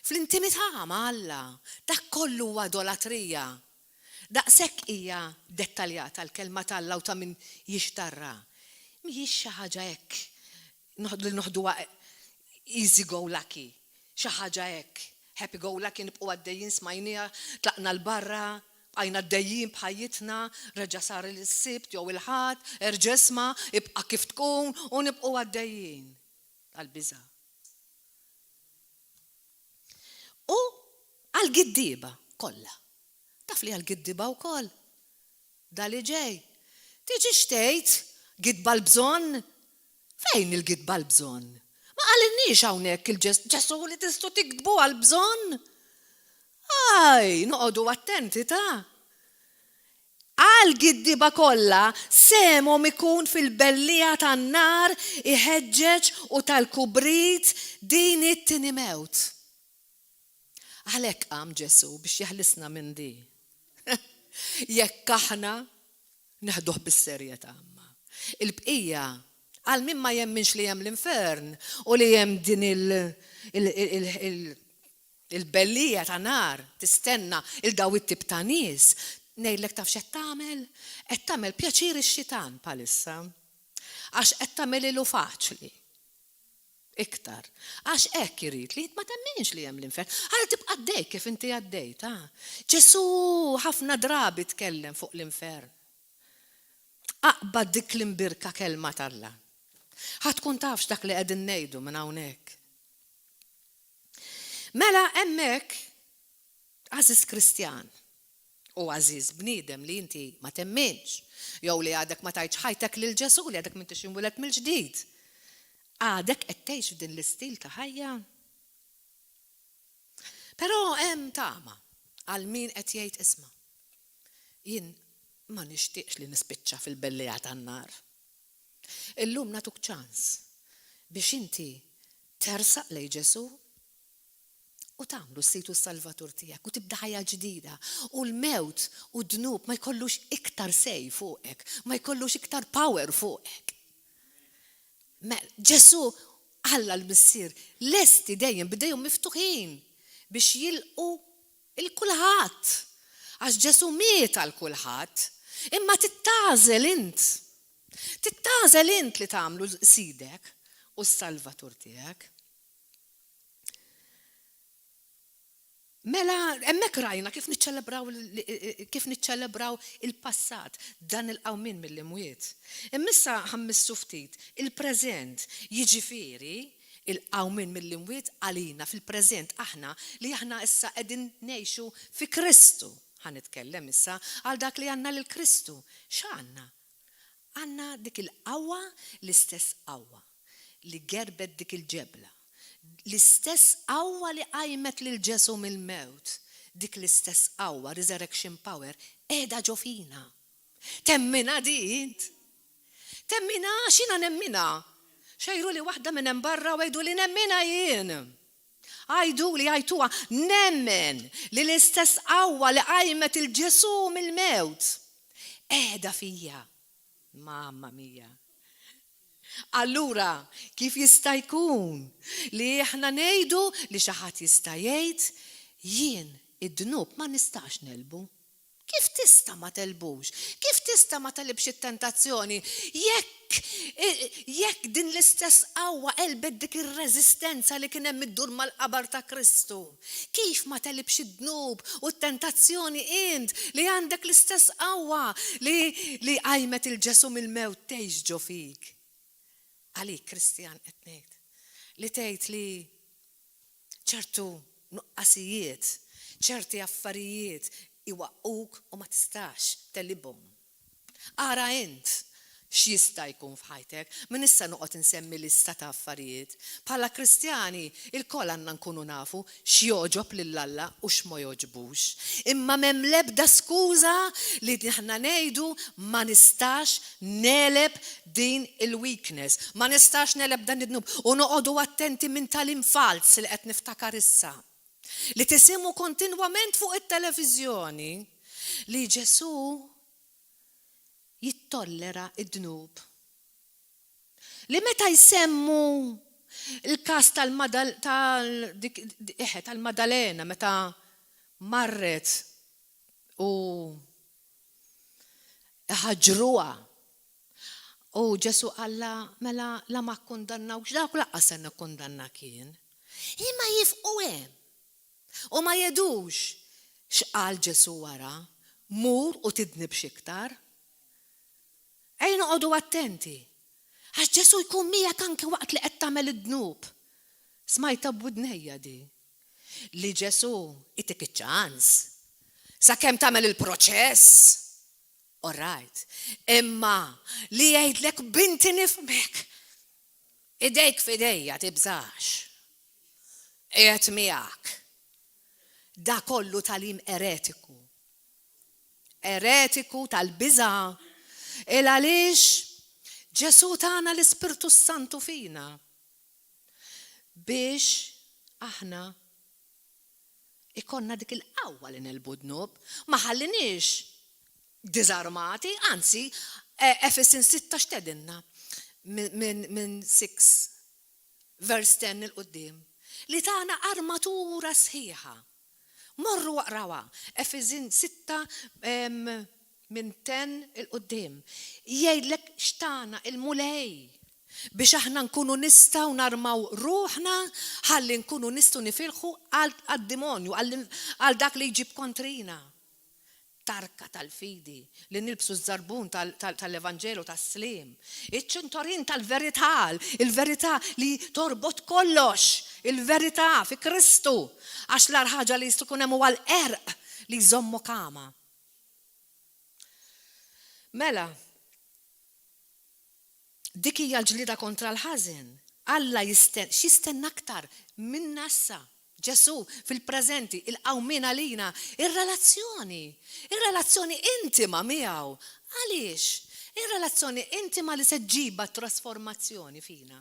fl-intimità ma' Alla. Dak kollu huwa idolatrija. Daqshekk hija dettaljata l-kelma t'Alla u ta' min jixtarrha. Mhijiex xi ħaġa hekk li noħduha easy go lucky, xi ħaġa hekk, happy go lucky nibqgħu għaddejjin smajnieha, tlaqna 'l barra, Bqajna għaddejjin b'ħajjitna, reġa' sar is-Sibt jew il-Ħadd, erġa' isma', ibqa' kif tkun u nibqgħu għaddejjin. Għall-biża'. U għall-giddieba kollha. Taf li għall-giddieba wkoll. Da li ġej. Tiġix tgħid gidba l-bżonn Fejn il-gidba għall-bżonn? Ma qalilniex hawnhekk il-Ġesù li tistgħu tigdbu għall-bżonn? Aj, noqogħdu attenti ta! Għall-giddieba kollha sehemhom ikun fil-belliegħa tan-nar iħeġġeġ u tal-kubrit din it-tieni mewt. Għalhekk qam Ġesù biex jeħlisna minn di. Jekk aħna Neħduh bis-serjetà imma. Il-bqija, għal min ma jemminx li hemm l-infern u li hemm din il-bellija ta' nar tistenna 'il daw it-tip ta' nies, ngħidlek taf x'qed tagħmel? Qed tagħmel pjaċir ix-xitan bħalissa. Għax qed tagħmililu faċli. Iktar. Għax hekk irid li int ma temminx li hemm l-infern. Ħalli tibqa' għaddej kif inti għaddej, ta. Ġesù ħafna drabi tkellem fuq l-infern. Aqbad dik l-imbierka kelma t'Alla. Ħa tkun taf x'dak li qegħdin ngħidu minn hawnhekk. Mela hemmhekk, għażiż Kristjan, u għażiż bniedem li inti ma temminx, jew li għadek ma tajtx ħajtek lil Ġesù, li għadek m'intix imwieled mill-ġdid, għadek qed tgħix f'din l-istil ta' ħajja? Però hemm tama għal min qed jgħid isma' jien ma nixtieqx li nispiċċa fil-belliegħa tan-nar. Illum nagħtuk ċans biex inti tersaq lejn Ġesù u tagħmlu s-Sid u s-Salvatur tiegħek u tibda ħajja ġdida u l-mewt u d-dnub ma jkollux iktar say fuqek, ma jkollux iktar power fuqek. Ġesù Alla l-Missier lesti dejjem b'idejhom miftuħin biex jilqu 'l kulħadd. Għax Ġesù miet għal kulħadd. Imma titgħażel int. Titgħażel int li tagħmlu Sidek u s-Salvatur tiegħek. Mela, hemmhekk rajna kif niċċelebraw kif niċċelebraw il-passat, dan il-qawmien mill-imwiet. Imma issa ħa mmissu ftit il-preżent, jiġifieri il-qawmien mill-imwiet għalina fil-preżent aħna li aħna issa qegħdin ngħixu fi Kristu. Ħa nitkellem issa għal dak li għandna lil Kristu. X'għandna? Għandna dik il-qawwa, l-istess qawwa li gerbet dik il-ġebla, l-istess qawwa li qajmet lil Ġesù mill-mewt, dik l-istess qawwa, resurrection power, qiegħda ġo fina. Temminha di int? Temminha għax jiena nemminha. Xejruli waħda minn hemm barra u għiduli nemminha jien. Għiduli, għidtuha, nemmen li l-istess qawwa li qajmet 'il Ġesù mill-mewt qiegħda fija. Mamma mia. Allura, kif jista' jkun li aħna ngħidu li xi ħadd jista' jgħid, jien id-dnub ma nistax negħlbu? Kif tista' ma tegħlbux? Kif tista' ma tegħlibx it-tentazzjoni jekk jekk din l-istess qawwa għelbet dik ir-reżistenza li kien hemm iddur mal-qabar ta' Kristu? Kif ma tegħlibx id-dnub u t-tentazzjoni int li għandek l-istess qawwa li li qajmet 'il Ġesù mill-mewt tgħix ġo fik? Għalik Kristjan qed ngħid li tgħid li ċertu nuqqasijiet, ċerti affarijiet iwaqqgħuk u ma tistax tegħlibhom. Ara int x'jista' jkun f'ħajtek. Minn issa noqgħod insemmi lista ta' affarijiet. Bħala Kristjani, ilkoll għandna nkunu nafu x'jogħġob lil Alla u x'ma jogħġbux. Imma m'hemm l-ebda skuża li aħna ngħidu ma nistax negħleb din il-weakness, ma nistax negħleb dan id-dnub. U noqogħdu attenti minn tagħlim falz li qed niftakar issa. Li tisimgħu kontinwament fuq it-televiżjoni li Ġesù jittollera id-dnub. Li meta jsemmu il-kas tal-Madalena meta marret u ħaġruha u Ġesù qalla mela la ma kkundannawx dawk lanqas se nikkundannak jien. Imma jieqfu hemm. U ma jgħidux x'qal Ġesù wara, mur u tidnibx iktar. Ejja noqogħdu attenti. Għax Ġesù jkun miegħek anke waqt li qed tagħmel id-dnub. Smajtha b'widnejja di. Li Ġesù itik iċ-ċans. Sakemm tagħmel il-proċess. All right. Imma li jgħidlek binti nifhmek. Idejk f'idejja tibżax. Qiegħed miegħek. Da kollu tagħlim eretiku. Eretiku tal-biża'. Il għaliex Ġesù tana l-Ispirtu Santu fina biex aħna ikollna dik il-qawwa li negħlbu dnub. Ma ħalliniex diżarmati, anzi, Efesin 6 x'tgħidilna minn 6 vers 10 'il quddiem li tana armatura sħiħa. Morru aqrawha, Efesin 6 minn 10 'il quddiem. Jgħidlek x'tana il-Mulej biex aħna nkunu nistgħu narmaw ruħna ħalli nkunu nistgħu nifilħu għad-demonju, għal dak li jġib kontrina. Tarka tal-fidi, li nilbsu z-zarbun tal-Evanġelu tas-slim, iċ-ċintorin tal-verità, il-verità li torbot kollox, il-verità fi Kristu, għax l-agħar ħaġa li jista' jkun hemm huwa l-qerq li jżommok għama. Mela, dik hija l-ġlieda kontra l-ħażen. Alla jisten, x'jistenna aktar minna issa? Ġesù fil-preżenti, il-qawmien għalina, ir-relazzjoni, ir-relazzjoni intima miegħu. Għaliex? Ir-relazzjoni intima li se ġġibha trasformazzjoni fina.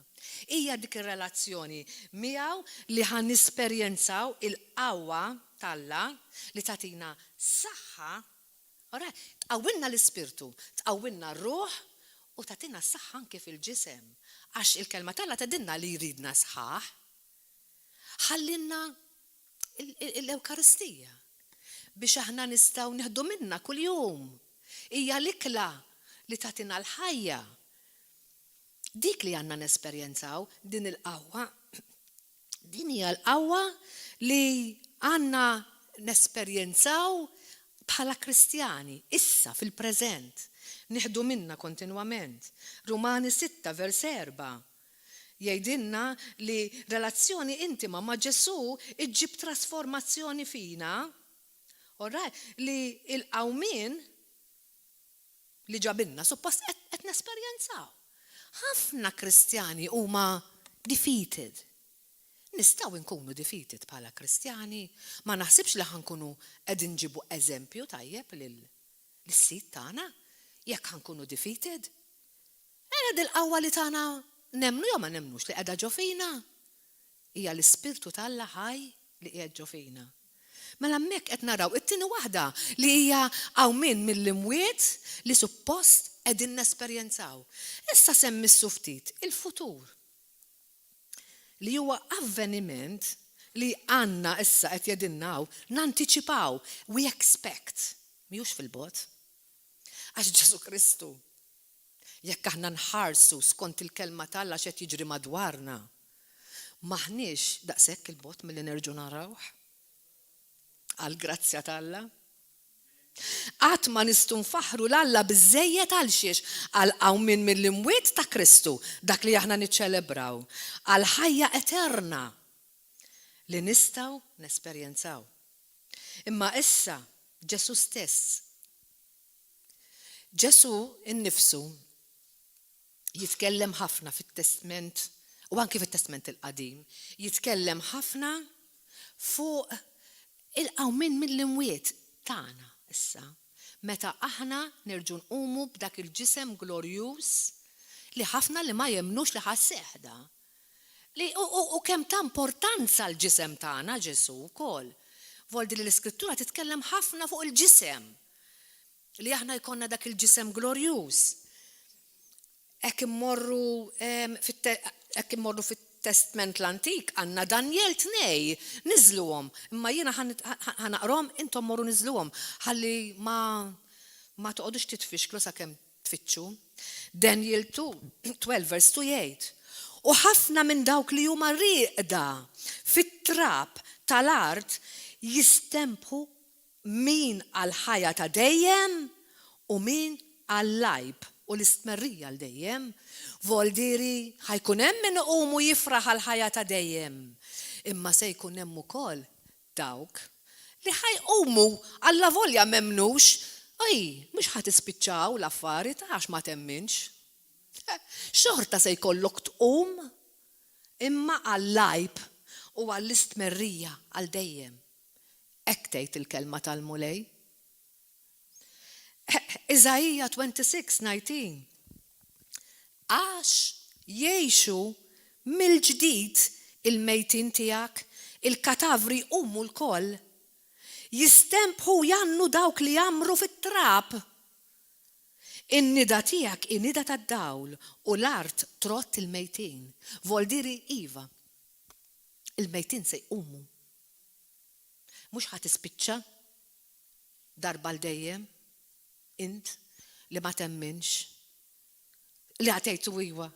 Hija dik ir-relazzjoni miegħu li ħa nesperjenzaw il-qawwa t'Alla li tagħtina saħħa, tqawwilna l-ispirtu, tqawwilna r-ruħ u tagħtina saħħa anke fil-ġisem. Għax il-kelma t'Alla tgħidilna li jridna sħaħ. Ħallinna l-Ewkaristija biex aħna nistgħu nieħdu minna kuljum. Hija l-ikla li tagħtina l-ħajja. Dik li għandna nesperjenzaw din il-qawwa. Din hija l-qawwa li għandna nesperjenzaw bħala Kristjani, issa fil-preżent. Nieħdu minna kontinwament. Rumani 6 vers 4 jgħidilna li relazzjoni intima ma' Ġesù iġġib trasformazzjoni fina, alright, li il-qawmien li ġabilna suppost qed nesperjenzaw. Ħafna Kristjani huma defeated. Nistgħu nkunu defeated bħala Kristjani, ma naħsibx li ħa nkunu qegħdin nġibu eżempju tajjeb lil-sid tagħna jekk ħa nkunu defeated. Era dil-qawwa li tagħna nemmnu jew ma nemmnux li qiegħda ġo fina. Hija l-Ispirtu t'Alla ħaj li qiegħed ġo fina. Mela hemmhekk qed naraw it-tieni waħda li hija qawmien mill-imwiet li suppost qegħdin nesperjenzaw. Issa se mmissu ftit il-futur. Li huwa avveniment li għandna issa qed jgħidilna hawn nantiċipaw, we expect, mhijiex fil-bogħod. Għax Ġesù Kristu, jekk aħna nħarsu skont il-kelma t'Alla x'qed jiġri madwarna, m'aħniex daqshekk il-bogħod milli nerġgħu narawh. Għall-grazzja t'Alla. Qatt ma nistgħu nfaħħru 'l Alla biżżejjed għal xiex? Għall-qawmien mill-imwiet ta' Kristu, dak li aħna niċċelebraw, għall-ħajja eterna li nistgħu nesperjenzaw. Imma issa Ġesù stess, Ġesù nnifsu jitkellem ħafna fit-Testment u anki fit-Testment il-Qadim, jitkellem ħafna fuq il-qawmien mill-imwiet tagħna issa, meta aħna nerġgħu nqumu b'dak il-ġisem glorjuż li ħafna li ma jemmnux li ħa sseħħ da. Li u, u, u kemm ta importanza l-ġisem tagħna Ġesù wkoll. Voldi li l-Iskrittura titkellem ħafna fuq il-ġisem. Li aħna jkollna dak il-ġisem glorjuż. Hekk immorru hekk immorru fit-Testment l-Antik għandna Danjel tnej, niżluhom, imma jiena ħa naqrahom intom morru niżluhom ħalli ma ma toqgħodux titfixklu sakemm tfittxu. Daniel 2, 12 verse 2 jgħid, U ħafna minn dawk li huma rieqda fit-trab tal-art jistenbħu min għall-ħajja ta' dejjem u min għall-għajb u l-istmerrija għal dejjem. Voldiri ħa jkun hemm min iqum u jifraħ għall-ħajja ta' dejjem. Imma se jkun hemm ukoll dawk li ħa jqumu allavolja m'emmnux, oj, mhux ħa tispiċċaw l-affari ta' għax ma temminx. Xorta se jkollok tqum imma għall-għajb u għall-istmerrija għal dejjem. Hekk tgħid il-kelma tal-Mulej. Iżaija 26:19 Għax jgħixu mill-ġdid il-mejtin tiegħek, il-katavri jqumu lkoll. Jistenbħu u jgħannu dawk li jgħammru fit-trab. In-nida tiegħek hi nida tad-dawl u l-art trodd il-mejtin. Voldiri iva, il-mejtin se jqumu. Mhux ħa tispiċċa darba għal dejjem, int li ma temminx, li ħa tgħid iwa,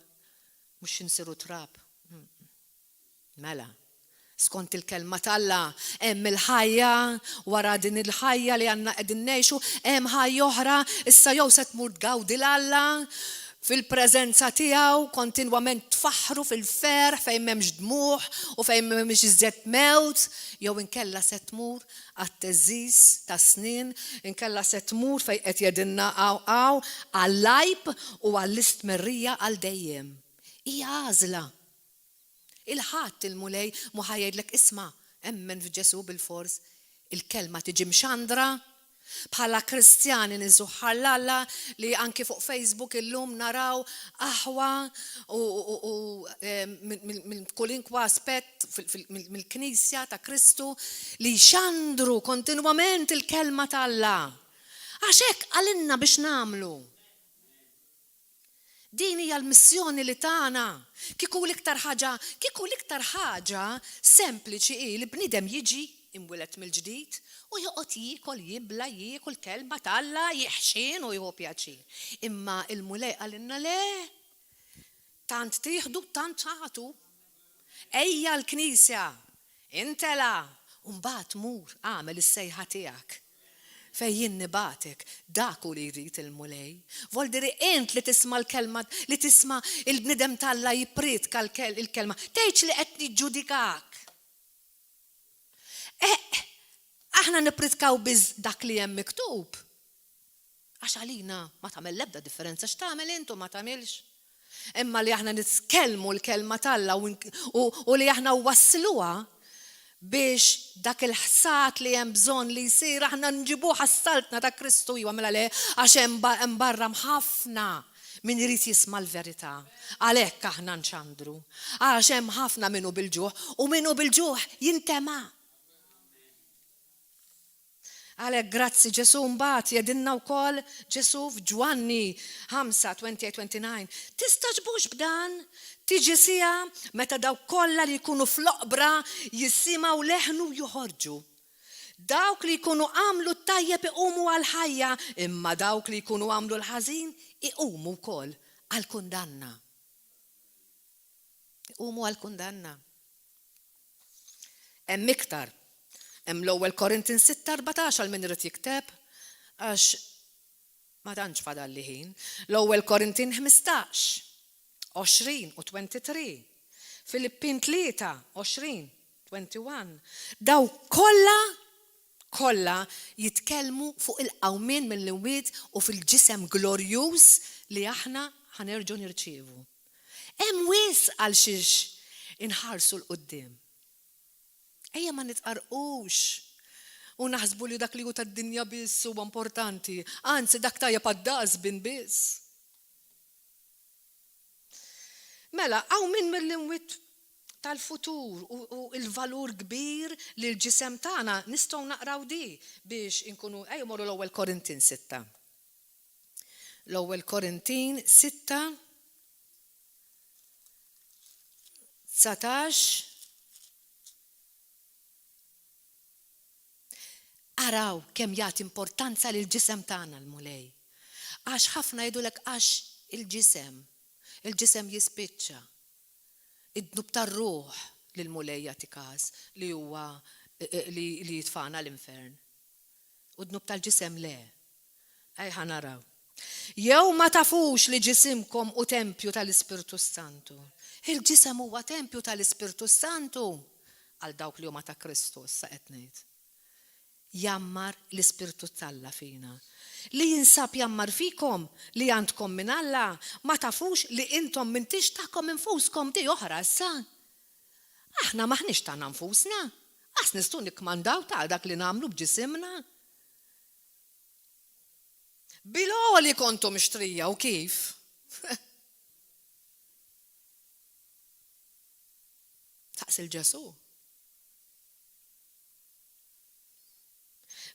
mhux insiru trab. Mela, skont il-kelma t'Alla, hemm il-ħajja, wara din il-ħajja li għandna qegħdin ngħixu, hemm ħajja oħra, issa jew se tmur tgawdi 'l Alla fil-preżenza tiegħu, kontinwament tfaħħru fil-ferħ fejn m'hemmx dmugħ u fejn m'hemmx iżjed mewt, jew inkella se tmur għat-theżżiż tas-snien, inkella se tmur fejn qed jgħidilna hawn hawn, għall-għajb u għall-istmerrija għal dejjem. Hija għażla. Il-Ħadd il-Mulej mhu ħa jgħidlek isma' emmen f'Ġesù bilfors. Il-kelma tiġi mxandra. Bħala Kristjani niżuħħar 'l Alla li anki fuq Facebook illum naraw aħwa u minn kulinkwa aspett mill-Knisja ta' Kristu li jxandru kontinwament il-kelma t'Alla. Għax hekk qalilna biex nagħmlu. Din hija l-missjoni li tana. Kieku l-iktar ħaġa, kieku l-iktar ħaġa sempliċi hi li bniedem jiġi imwieled mill-ġdid u joqgħod jiekol, jibla', jiekol kelma t'Alla, jiħxien u jieħu pjaċir. Imma l-Mulej qalilna le! Tant tieħdu, tant tagħtu. Ejja l-knisja, intela', u mbagħad mur agħmel is-sejħa tiegħek. Fejn jien nibgħatek, dak hu li jrid il-Mulej. Voldiri int li tisma' l-kelma, li tisma' il-bniedem t'Alla jippriedka l-kelma, tgħidx li qed niġġudikak. Eħ, aħna nippridkaw biss dak li hemm miktub. Għax għalina ma tagħmel l-ebda differenza x'tagħmel int u ma tagħmilx. Imma li aħna nitkellmu l-kelma t'Alla u li aħna wassluha biex dak il-ħsad li hemm bżonn li jsir aħna nġibuh għas-saltna ta' Kristu iwa mela le għax hemm barra ħafna. Min irid jisma' l-verità. Għalhekk aħna nxandru. Għax hemm ħafna min hu bil-ġuħ u min hu bil-ġuħ jintema'. Għalhekk grazzi Ġesù mbagħad jgħidilna wkoll Ġesù f'Ġwanni 5:28-29, Tistagħġbux b'dan, tiġi siegħa meta dawk kollha li jkunu fl-oqbra jisimgħu leħnu joħorġu. Dawk li jkunu għamlu t-tajjeb iqumu għall-ħajja, imma dawk li jkunu għamlu l-ħażin iqumu wkoll għall-kundanna. Iqumu għall-kundanna. Hemm iktar. Hemm l-ewwel Korintin 6:14 għal min irid jikteb għax ma tantx fadalli ħin. L-ewwel Korintin 15, 20 u 23. Filippin 3, 20, 21. Dawk kollha kollha jitkellmu fuq il-qawmien mill-imwiet u fil-ġisem glorjuż li aħna ħa nerġgħu nirċievu. Hemm wisq għal xiex inħarsu 'l quddiem. Ejja ma nitqarrqux u naħsbu li dak li hu tad-dinja biss huwa importanti, anzi dak tajjeb għad-dustbin biss. Mela, hawn min mill-imwiet tal-futur u l-valur kbir li l-ġisem tagħna nistgħu naqraw di biex inkunu ejja morru l-ewwel Korintin sitta. L-ewwel Korintin sitta 19 Araw kemm jagħti importanza lill-ġisem tagħna l-Mulej. Għax ħafna jgħidulek għax il-ġisem, il-ġisem jispiċċa. Id-dnub tar-ruħ li l-Mulej jagħti każ li huwa li jitfagħna l-infern. U d-dnub tal-ġisem le. Ej ħa naraw. Jew ma tafux li ġisimkom hu tempju tal-Ispirtu s-Santu? Il-ġisem huwa tempju tal-Ispirtu s-Santu! Għal dawk li huma ta' Kristu issa qed ngħid. Jgħammar l-Ispirtu t'Alla fina. Li jinsab jgħammar fikom, li għandkom minn Alla, ma tafux li intom m'intix tagħkom infuskom, di oħra issa. Aħna m'aħniex tagħna nfusna. Qas nistgħu nikkmandaw ta' dak li nagħmlu b'ġisimna. Bil-għoli kontu mixtrija u kif? Saqsi 'l Ġesù.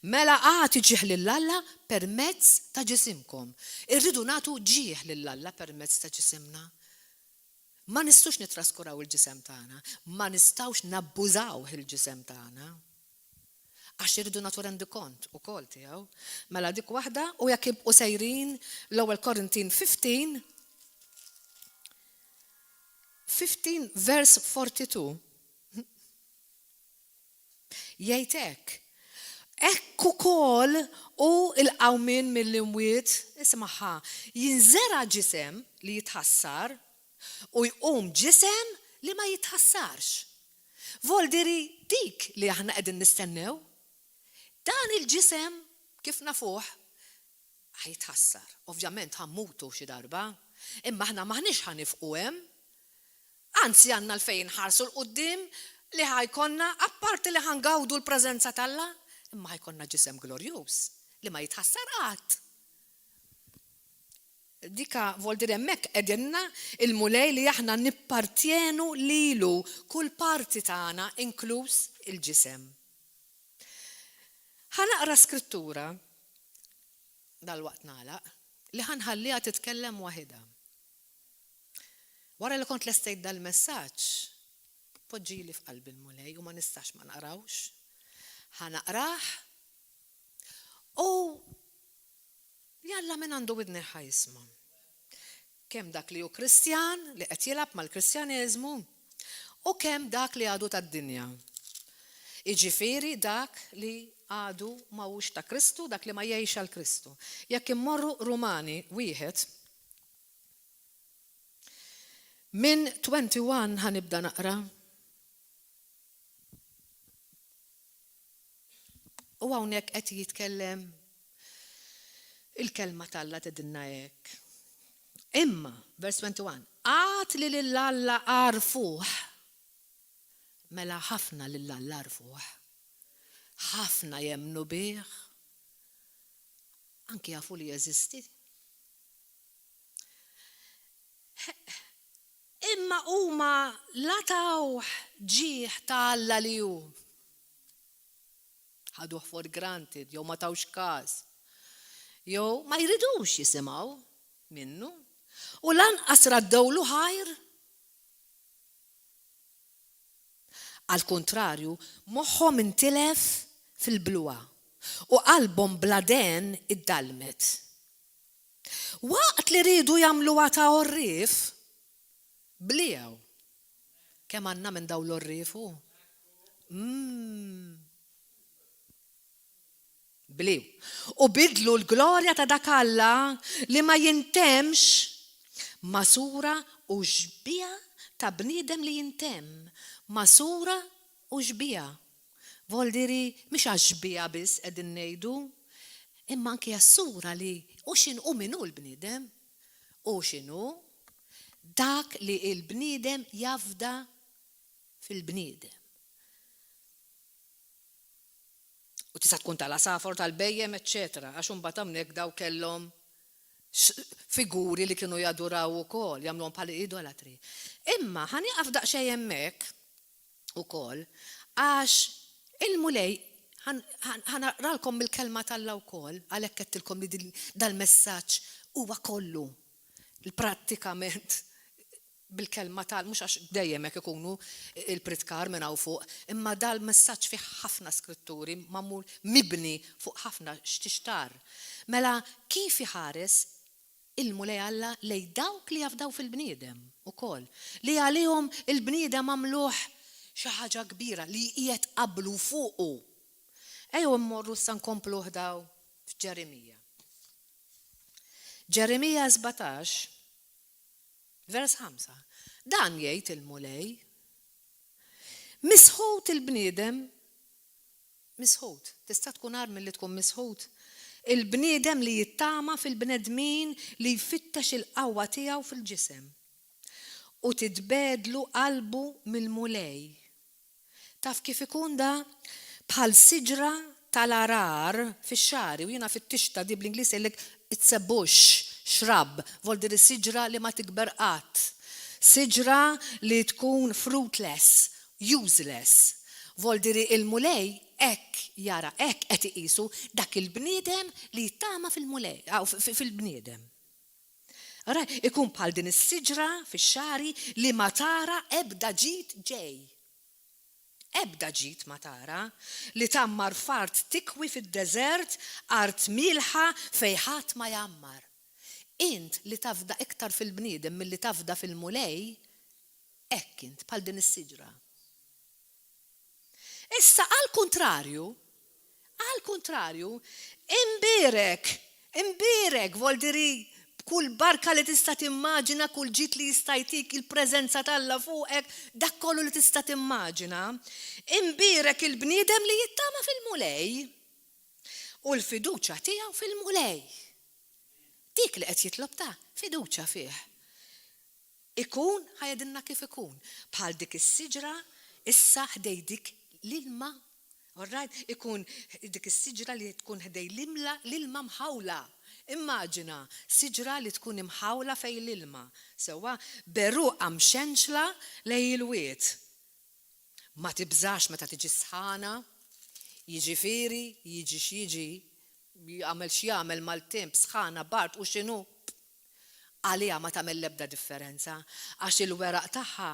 Mela agħti ġieħ lil Alla permezz ta' ġisimkom. Irridu nagħtu ġieħ lil Alla permezz ta' ġisimna. Ma nistgħux nittraskuraw il-ġisem tagħna, ma nistgħux nabbużawh il-ġisem tagħna. Għax irridu nagħtu rendikont ukoll tiegħu. Mela dik waħda u jekk ibqu sejrin l-ewwel Korintin 15 15 vers 42 jgħid hekk. Hekk ukoll hu l-qawmien mill-imwiet, ismagħha, jinżera' ġisem li jitħassar u jqum ġisem li ma jitħassarx. Voldiri dik li aħna qegħdin nistennew. Dan il-ġisem, kif nafuh, ħa jitħassar. Ovvjament ħa mmutu xi darba, imma aħna m'aħniex ħa nifqu hemm. Anzi għandna għalfejn inħarsu 'l quddiem li ħa jkollna, apparti li ħa ngawdu l-preżenza t'Alla, imma ħa jkollna ġisem glorjuż li ma jitħassar qatt. Dika vuol dire hemmhekk qegħdilna il-Mulej li aħna nippartjenu lilu, kull parti tagħna inkluż il-ġisem. Ħa naqra skrittura, dalwaqt nagħlaq, li ħa nħalliha titkellem waħidha. Wara li kont lestejt dal-messaġġ, poġġili f'qalbi l-Mulej u ma nistax ma naqrawx. Ħa naqrah u Jalla min għandu widnejh ħa jisma'. Kemm dak li hu Kristjan, li qed jilgħab mal-Kristjaneżmu, u kemm dak li għadu tad-dinja. Jiġifieri dak li għadu ma hux ta' Kristu, dak li ma jgħix għal Kristu. Jekk immorru Rumani wieħed, minn 21 ħa nibda naqra. U hawnhekk qed jitkellem il-kelma t'Alla tgħidilna hekk. Imma, vers 21, għad li lil Alla għarfuh, mela ħafna lil Alla għarfuh, ħafna jemmnu bih, anki jafu li jeżisti. Imma huma la tawh ġieħ ta' Alla li hu. Ħaduh for granted jew ma tawx każ. Jew ma jridux jisimgħu minnu. U lanqas raddewlu ħajr. Għall-kuntrarju, moħħhom intilef fil-bluha u qalbhom bla dehen iddallmet. Waqt li riedu jagħmluha ta' għorrief, bliegħu. Kemm għandna minn dawn l-għorrief hu? Umm. Bliegħu. U bidlu l-glorja ta' dak Alla li ma jintemmx ma' sura u xbieha ta' bniedem li jintemm, ma' sura u xbieha. Voldiri mhix għax-xbieha biss qegħdin ngħidu, imma anki għas-sura li hu x'inhu min hu l-bniedem. Hu x'inhu dak li l-bniedem jafda fil-bniedem. U tista' tkun tal-għasafar, tal-bhejjem, eċċetera Għax imbagħad hawnhekk daw kellhom figuri li kienu jaduraw ukoll, jagħmluhom bħal idolatri. Imma ħa nieqaf daqsxejn hemmhekk ukoll għax il-Mulej ħa naqralkom mill-kelma t'Alla wkoll, għalhekk għedtilkom li dal-messaġġ huwa kollu prattikament bil-kelma tal mhux għax dejjem hekk ikunu il-pritkar minn hawn fuq, imma dal-messaġġ fih ħafna skritturi magħmul mibni fuq ħafna x'tixtarr. Mela kif iħares il-Mulej Alla lejn dawk li jafdaw fil-bniedem ukoll, li għalihom il-bniedem għamluh xi ħaġa kbira li qiegħed qablu fuqu. Ejjew immorru issa nkompluh daw f'Ġeremija. Ġeremija 17, vers 5. Dan jgħid il-Mulej, Misħut il-bniedem Misħut. Tista' tkun agħar milli tkun misħut? Il-bniedem li jittama fil-bnedmin li jfittex il-qawwa tiegħu fil-ġisem. U titbiegħdlu qalbu mill-Mulej. Taf kif ikun da? Bħal siġra tal-għargħar fix-xagħri, u jiena fittixtha di bl-Ingliż jgħidlek it's a bush, shrub, voldiri siġra li ma tikber qatt. Siġra li tkun fruitless, useless. Voldiri il-Mulej hekk jara, hekk qed iqisu dak il-bniedem li jittama fil-Mulej, fil-bniedem. Ara, ikun bħal din is-siġra fix-xagħri li ma tara ebda ġid ġej. Ebda ġid ma tara, li tgħammar f'art tikwi fid-deżert, art mielħa fejn ħadd ma jgħammar. Int li tafda iktar fil-bniedem milli tafda fil-Mulej, hekk int, bħal din is-siġra. Issa għall-kuntrarju, għall-kuntrarju, imbierek, imbierek, voldiri b'kull barka li tista' timmaġina, kull ġid li jista' jtik il-preżenza t'Alla fuqek, dak kollu li tista' timmaġina, imbierek il-bniedem li jittama fil-Mulej u l-fiduċja tiegħu fil-Mulej. Dik li qed jitlob ta' fiduċja fih. Ikun, ħa jgħidilna kif ikun, bħal dik is-siġra issa ħdej dik l-ilma, all right, ikun dik is-siġra li tkun ħdej l-imla, l-ilma mħawla. Immaġina, siġra li tkun imħawla fejn l-ilma, sewwa, b'għeruqha mxenxla lejn il-wied. Ma tibżax meta tiġi s-sħana, jiġifieri, jiġi x'jiġi, jagħmel x'jagħmel maltemp, sħana, bard u x'inhu, Għaliha ma tagħmel l-ebda differenza għax il-weraq tagħha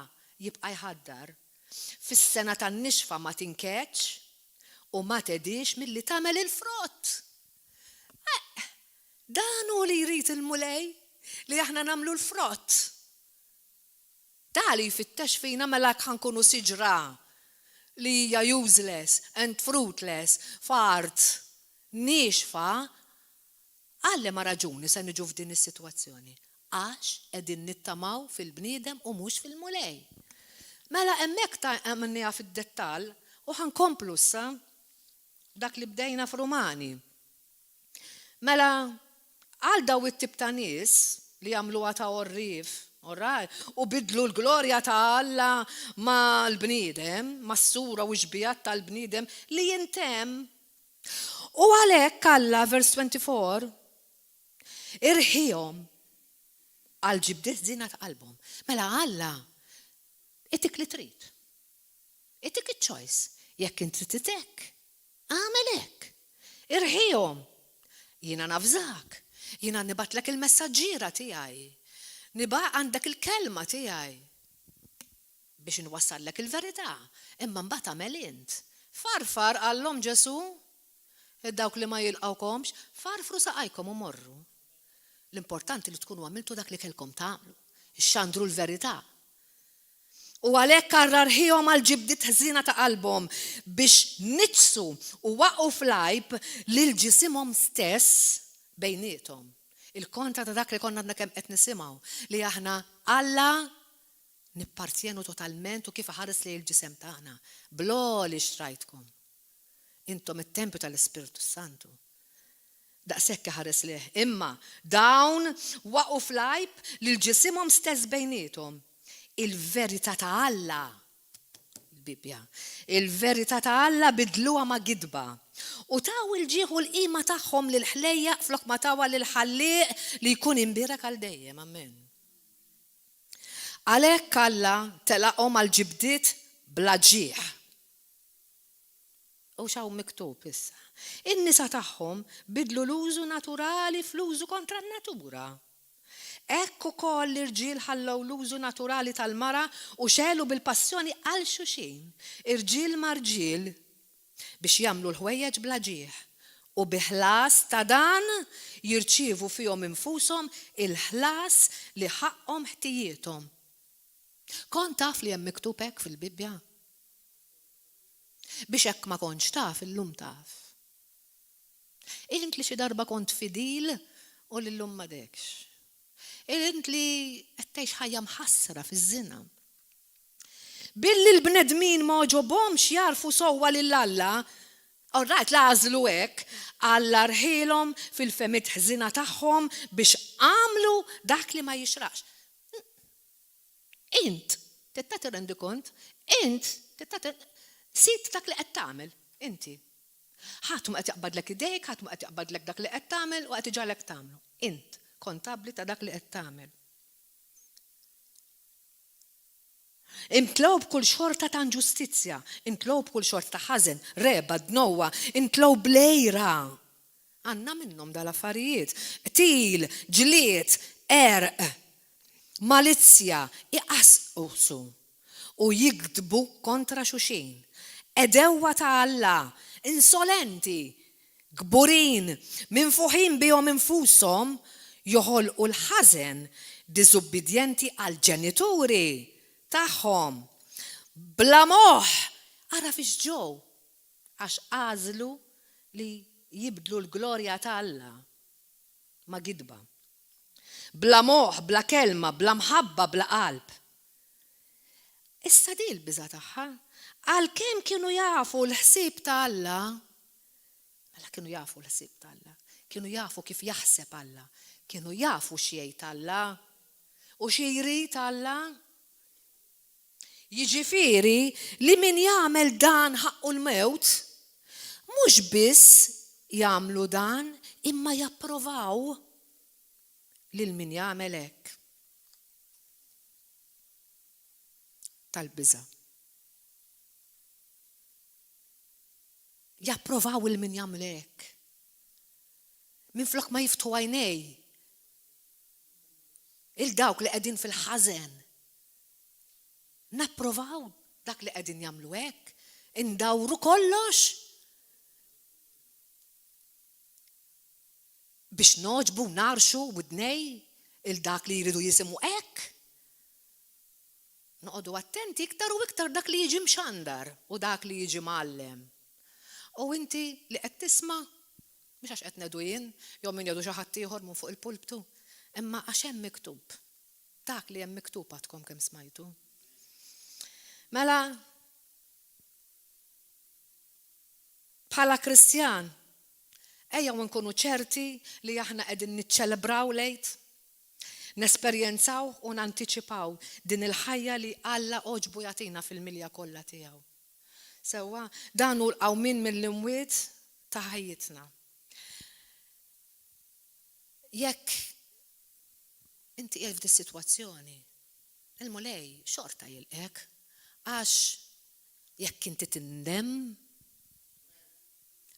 jibqa' jħaddar. Fis-sena tan-nixfa ma tinkeddx u ma tgħedix milli tagħmel il-frott. Eqq! Dan hu li jrid il-Mulej, li aħna nagħmlu l-frott. Da li jfittex fina mela hekk ħa nkunu siġra li hija useless and fruitless f'art niexfa Għal liema raġuni se niġu f'din is-sitwazzjoni? Għax qegħdin nittamaw fil-bniedem u mhux fil-Mulej. Mela hemmhekk ta' għamilniha fid-dettall u ħa nkomplu issa dak li bdejna f'Rumani. Mela għal daw it-tip ta' nies li għamluha ta' għorrief, all right, u bidlu l-glorja ta' Alla mal-bniedem, mas-sura u x-xbihat tal-bniedem li jintemm U għalhekk Alla, verse 24, irħiehom. Għal ġibdiet żiena ta' qalbhom. Mela Alla itik li trid. Itik iċ-choice. Jekk int trid hekk, agħmel hekk. Irħihom. Jiena navżak. Jiena nibgħatlek il-messaġġiera tiegħi. Nibgħa għandek il-kelma tiegħi biex inwassallek il-verità, imma mbagħad agħmel int. Farfar qallhom Ġesù, dawk li ma jilqgħukomx, farfru saqajkom u morru. L-importanti li tkunu għamiltu dak li kellkom tagħmlu, ixxandru l-verità. U għalhekk arrarħihom għal ġibdiet ħżiena ta' qalbhom biex niġsu u waqgħu fl-għajb lil ġisimhom stess bejniethom. Il-kontra ta' dak li konna għadna kemm qed nisimgħu, li aħna Alla nippartjenu totalment u kif iħares lejn il-ġisem tagħna. Bl-għoli xtrajtkom. Intom it-tempju tal-Ispirtu Santu. Daqshekk iħares lejh. Imma dawn waqgħu fl-għajb lil ġisimhom stess bejniethom. Il-verità ta' Alla, il-Bibbja, il-verità ta' Alla bidluha ma' gidba. U taw il-ġieħ u l-qima tagħhom lill-ħlejjaq flok ma tawha lill-Ħallieq li jkun imbierek għal dejjem. Amen. Għalhekk Alla telaqhom għal ġibdiet bla ġieħ. U x'hawn miktub issa? In-nisa tagħhom bidlu l-użu naturali fl-użu kontra n-natura. Hekk ukoll l-irġiel ħallew l-użu naturali tal-mara u xegħlu bil-passjoni għal xulxin, irġiel ma' rġiel, biex jagħmlu l-ħwejjeġ bla ġieħ, u bi ħlas ta' dan jirċievu fihom infushom il-ħlas li ħaqqhom ħtijiethom. Kont taf li hemm miktub hekk fil-Bibbja? Biex hekk ma kontx taf, illum taf. Int li xi darba kont fidil u li llum m'għadekx. Int li qed tgħix ħajja mħassra fiż-żina. Billi l-bnedmin ma għoġobhomx jagħrfu sewwa lil Alla, all right, l-għażlu hekk, Alla rħielhom fil-fehmiet ħżiena tagħhom biex għamlu dak li ma jixraqx. Int, trid tagħti rendikont, int trid tagħti sid dak li qed tagħmel, inti. Ħadd mhu qed jaqbadlek idejk, ħadd mhu qed jaqbadlek dak li qed tagħmel u qed iġagħlek tagħmlu. Int kontabbli ta' dak li qed tagħmel. Imtlew b'kull xorta ta' inġustizzja, imtlew b'kull xorta ta' ħażen, regħba, dnowwa, imtlew bl-għira. Għandna minnhom dal-affarijiet. Qtil, ġlied, qerq, malizzja, iqasqsu u jigdbu kontra xulxin. Għedewwa ta' Alla, insolenti, kburin, minfuħin bihom infushom, joħolqu l-ħażen, diżubbidjenti għall-ġenituri tagħhom, bla moħħ, ara fiex ġew, Għax għażlu li jibdlu l-glorja ta' Alla ma' gidba. Bla moħħ, bla kelma, bla mħabba, bla qalb. Issa di l-biża' tagħha. Għalkemm kienu jafu l-ħsieb ta' Alla, mela kienu jafu l-ħsieb ta' Alla, kienu jafu kif jaħseb Alla, kienu jafu x'jgħid Alla u xi jrid Alla. Jiġifieri li min jagħmel dan ħaqqu l-mewt, mhux biss jagħmlu dan imma japprovaw lil min jagħmel hekk. Tal-biża'. Japprovaw lil min jagħmel hekk. Minflok ma jiftħu għajnej il dawk li qegħdin fil-ħażen. Napprovaw dak li qegħdin jagħmlu hekk, indawru kollox biex nogħġbu u ngħarrxu widnej il dak li jridu jisimgħu hekk. Noqogħdu attenti iktar u iktar dak li jiġi mxandar u dak li jiġi mgħallem. U inti li qed tisma' mhux għax qed ngħidu jien jew min jgħidu xi ħadd ieħor minn fuq il-pulptu, imma għax hemm miktub. Dak li hemm miktub għadkom kemm smajtu. Mela, bħala Kristjan, ejjew nkunu ċerti li aħna qegħdin niċċelebraw l-Għid, nesperjenzaw u nantiċipaw din il-ħajja li Alla għoġbu jagħtina fil-milja kollha tiegħu. Sewwa, dan hu l-qawmien mill-imwiet ta' ħajjitna. Jekk. Inti qiegħed f'dis-sitwazzjoni. Il-Mulej xorta jilqgħek għax jekk inti tindem,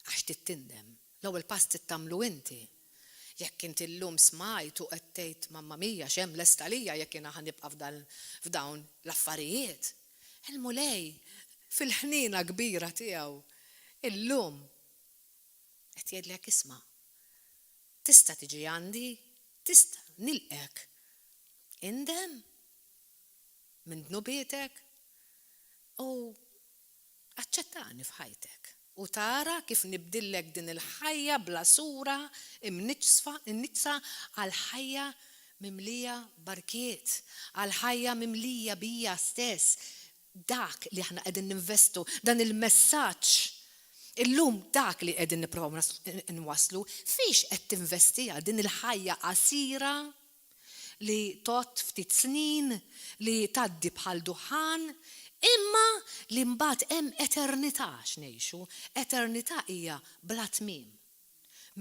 għax trid tindem. L-ewwel pass trid tagħmlu inti. Jekk inti llum smajt u qed tgħid mamma mia x'hemm lest għalija jekk jiena ħa nibqa' f'dawn l-affarijiet. Il-Mulej fil-ħniena kbira tiegħu illum qed jgħidlek isma' tista' tiġi għandi, tista' nilqgħek. Indem minn dnubietek u Aċċettani f'ħajtek u tara kif nibdillek din il-ħajja bla sura, imniġġsfa, imniġġsa għal ħajja mimlija barkiet, għal ħajja mimlija bija stess. Dak li aħna qegħdin ninvestu, dan il-messaġġ illum dak li qegħdin nipprovaw nwasslu, fiex qed tinvestiha din il-ħajja qasira li tgħodd ftit snin, li tgħaddi bħal duħħan, imma li mbagħad hemm eternità x'ngħixu. Eternità hija bla tmiem.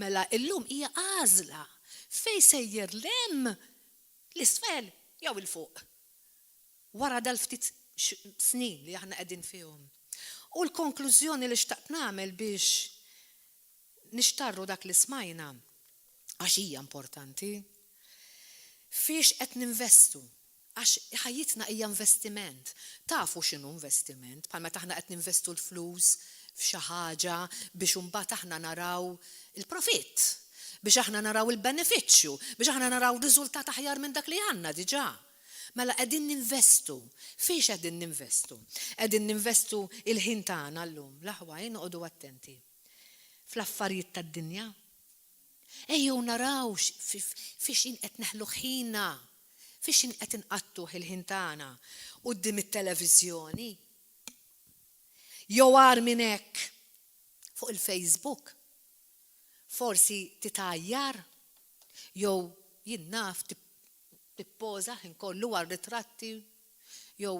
Mela illum hija għażla fejn sejjer 'l hemm, 'l isfel jew 'il fuq. Wara dal-ftit snin li aħna qegħdin fihom. U l-konklużjoni li xtaqt nagħmel biex nixtarru dak li smajna, għax hija importanti, fiex qed ninvestu, għax ħajjitna hija investiment. Tafu x'inhu investiment, bħal meta aħna qed ninvestu l-flus f'xi ħaġa biex imbagħad aħna naraw il-profitt, biex aħna naraw il-benefiċċju, biex aħna naraw riżultat aħjar minn dak li għandna diġà. Mela qegħdin ninvestu. Fiex qegħdin ninvestu? Qegħdin ninvestu il-ħin tagħna llum, l-aħwa, noqogħdu attenti. Fl-affarijiet tad-dinja. Ejjew naraw fiex qed neħlu ħina, fiex qed inqattuh il-ħin tagħna quddiem it-televiżjoni. Jew agħar minn hekk fuq il-Facebook. Forsi titgħajjar jew jien naf tippoża ħin kollu għal ritratti jew